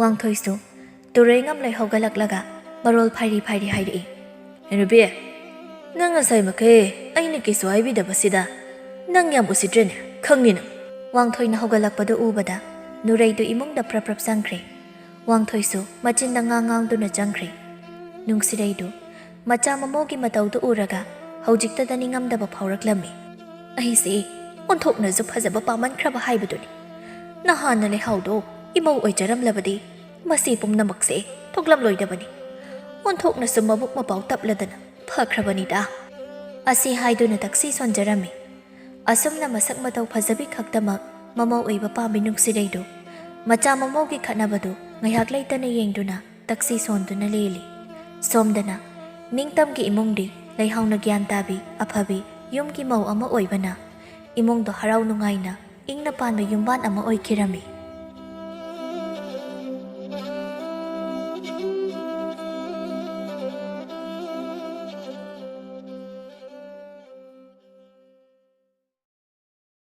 ꯋꯥꯡꯊꯣꯏꯁꯨ ꯇꯨꯔꯦꯉꯝꯂꯣꯏ ꯍꯧꯒꯠꯂꯛꯂꯒ ꯃꯔꯣꯜ ꯐꯥꯏꯔꯤ ꯐꯥꯏꯔꯤ ꯍꯥꯏꯔꯛꯏ꯫ "ꯍꯦ ꯅꯨꯄꯤ, ꯅꯪ ꯉꯁꯥꯏ ꯃꯈꯩ ꯑꯩꯅ ꯀꯩꯁꯨ ꯍꯥꯏꯕꯤꯗꯕꯁꯤꯗ ꯅꯪ ꯌꯥꯝ ꯎꯁꯤꯠꯇ꯭ꯔꯦꯅꯦ, ꯈꯪꯅꯤ ꯅꯪ꯫" ꯋꯥꯡꯊꯣꯏꯅ ꯍꯧꯒꯠꯂꯛꯄꯗꯨ ꯎꯕꯗ ꯅꯨꯔꯩꯗꯨ ꯏꯃꯨꯡꯗ ꯄ꯭ꯔꯞ ꯄ꯭ꯔꯞ ꯆꯪꯈ꯭ꯔꯦ꯫ ꯋꯥꯡꯊꯣꯏꯁꯨ ꯃꯆꯤꯟꯗ ꯉꯥꯡ ꯉꯥꯡꯗꯨꯅ ꯆꯪꯈ꯭ꯔꯦ꯫ ꯅꯨꯡꯁꯤꯔꯩꯗꯨ ꯃꯆꯥ ꯃꯃꯧꯒꯤ ꯃꯇꯧꯗꯨ ꯎꯔꯒ ꯍꯧꯖꯤꯛꯇꯗ ꯅꯤꯡꯉꯝꯗꯕ ꯐꯥꯎꯔꯛꯂꯝꯃꯤ꯫ "ꯑꯩꯁꯦ ꯑꯣꯟꯊꯣꯛꯅꯁꯨ ꯐꯖꯕ ꯄꯥꯝꯃꯟꯈ꯭ꯔꯕ ꯍꯥꯏꯕꯗꯨꯅꯤ꯫ ꯅꯍꯥꯟꯅ ꯂꯩꯍꯥꯎꯗꯣ ꯏꯃꯧ ꯑꯣꯏꯖꯔꯝꯂꯕꯗꯤ ꯃꯁꯤ ꯄꯨꯝꯅꯃꯛꯁꯦ ꯊꯣꯛꯂꯝꯂꯣꯏꯗꯕꯅꯤ꯫ ꯑꯣꯟꯊꯣꯛꯅꯁꯨ ꯃꯕꯨꯛ ꯃꯄꯥꯎ ꯇꯞꯂꯗꯅ ꯐꯈ꯭ꯔꯕꯅꯤꯗ꯫" ꯑꯁꯤ ꯍꯥꯏꯗꯨꯅ ꯇꯛꯁꯤ ꯁꯣꯟꯖꯔꯝꯃꯤ꯫ ꯑꯁꯨꯝꯅ ꯃꯁꯛ ꯃꯇꯧ ꯐꯖꯕꯤ ꯈꯛꯇꯃꯛ ꯃꯃꯧ ꯑꯣꯏꯕ ꯄꯥꯝꯃꯤ ꯅꯨꯡꯁꯤꯔꯩꯗꯨ꯫ ꯃꯆꯥ ꯃꯃꯧꯒꯤ ꯈꯠꯅꯕꯗꯨ ꯉꯥꯏꯍꯥꯛ ꯂꯩꯇꯅ ꯌꯦꯡꯗꯨꯅ ꯇꯛꯁꯤ ꯁꯣꯟꯗꯨꯅ ꯂꯦꯜꯂꯤ꯫ ꯁꯣꯝꯗꯅ ꯅꯤꯡꯇꯝꯒꯤ ꯏꯃꯨꯡꯗꯤ ꯂꯩꯍꯥꯎꯅ ꯒ꯭ꯌꯥꯟ ꯇꯥꯕꯤ, ꯑꯐꯕꯤ ꯌꯨꯝꯒꯤ ꯃꯧ ꯑꯃ ꯑꯣꯏꯕꯅ ꯏꯃꯨꯡꯗꯣ ꯍꯔꯥꯎ ꯅꯨꯡꯉꯥꯏꯅ ꯏꯪꯅ ꯄꯥꯟꯕ ꯌꯨꯝꯕꯥꯟ ꯑꯃ ꯑꯣꯏꯈꯤꯔꯝꯃꯤ꯫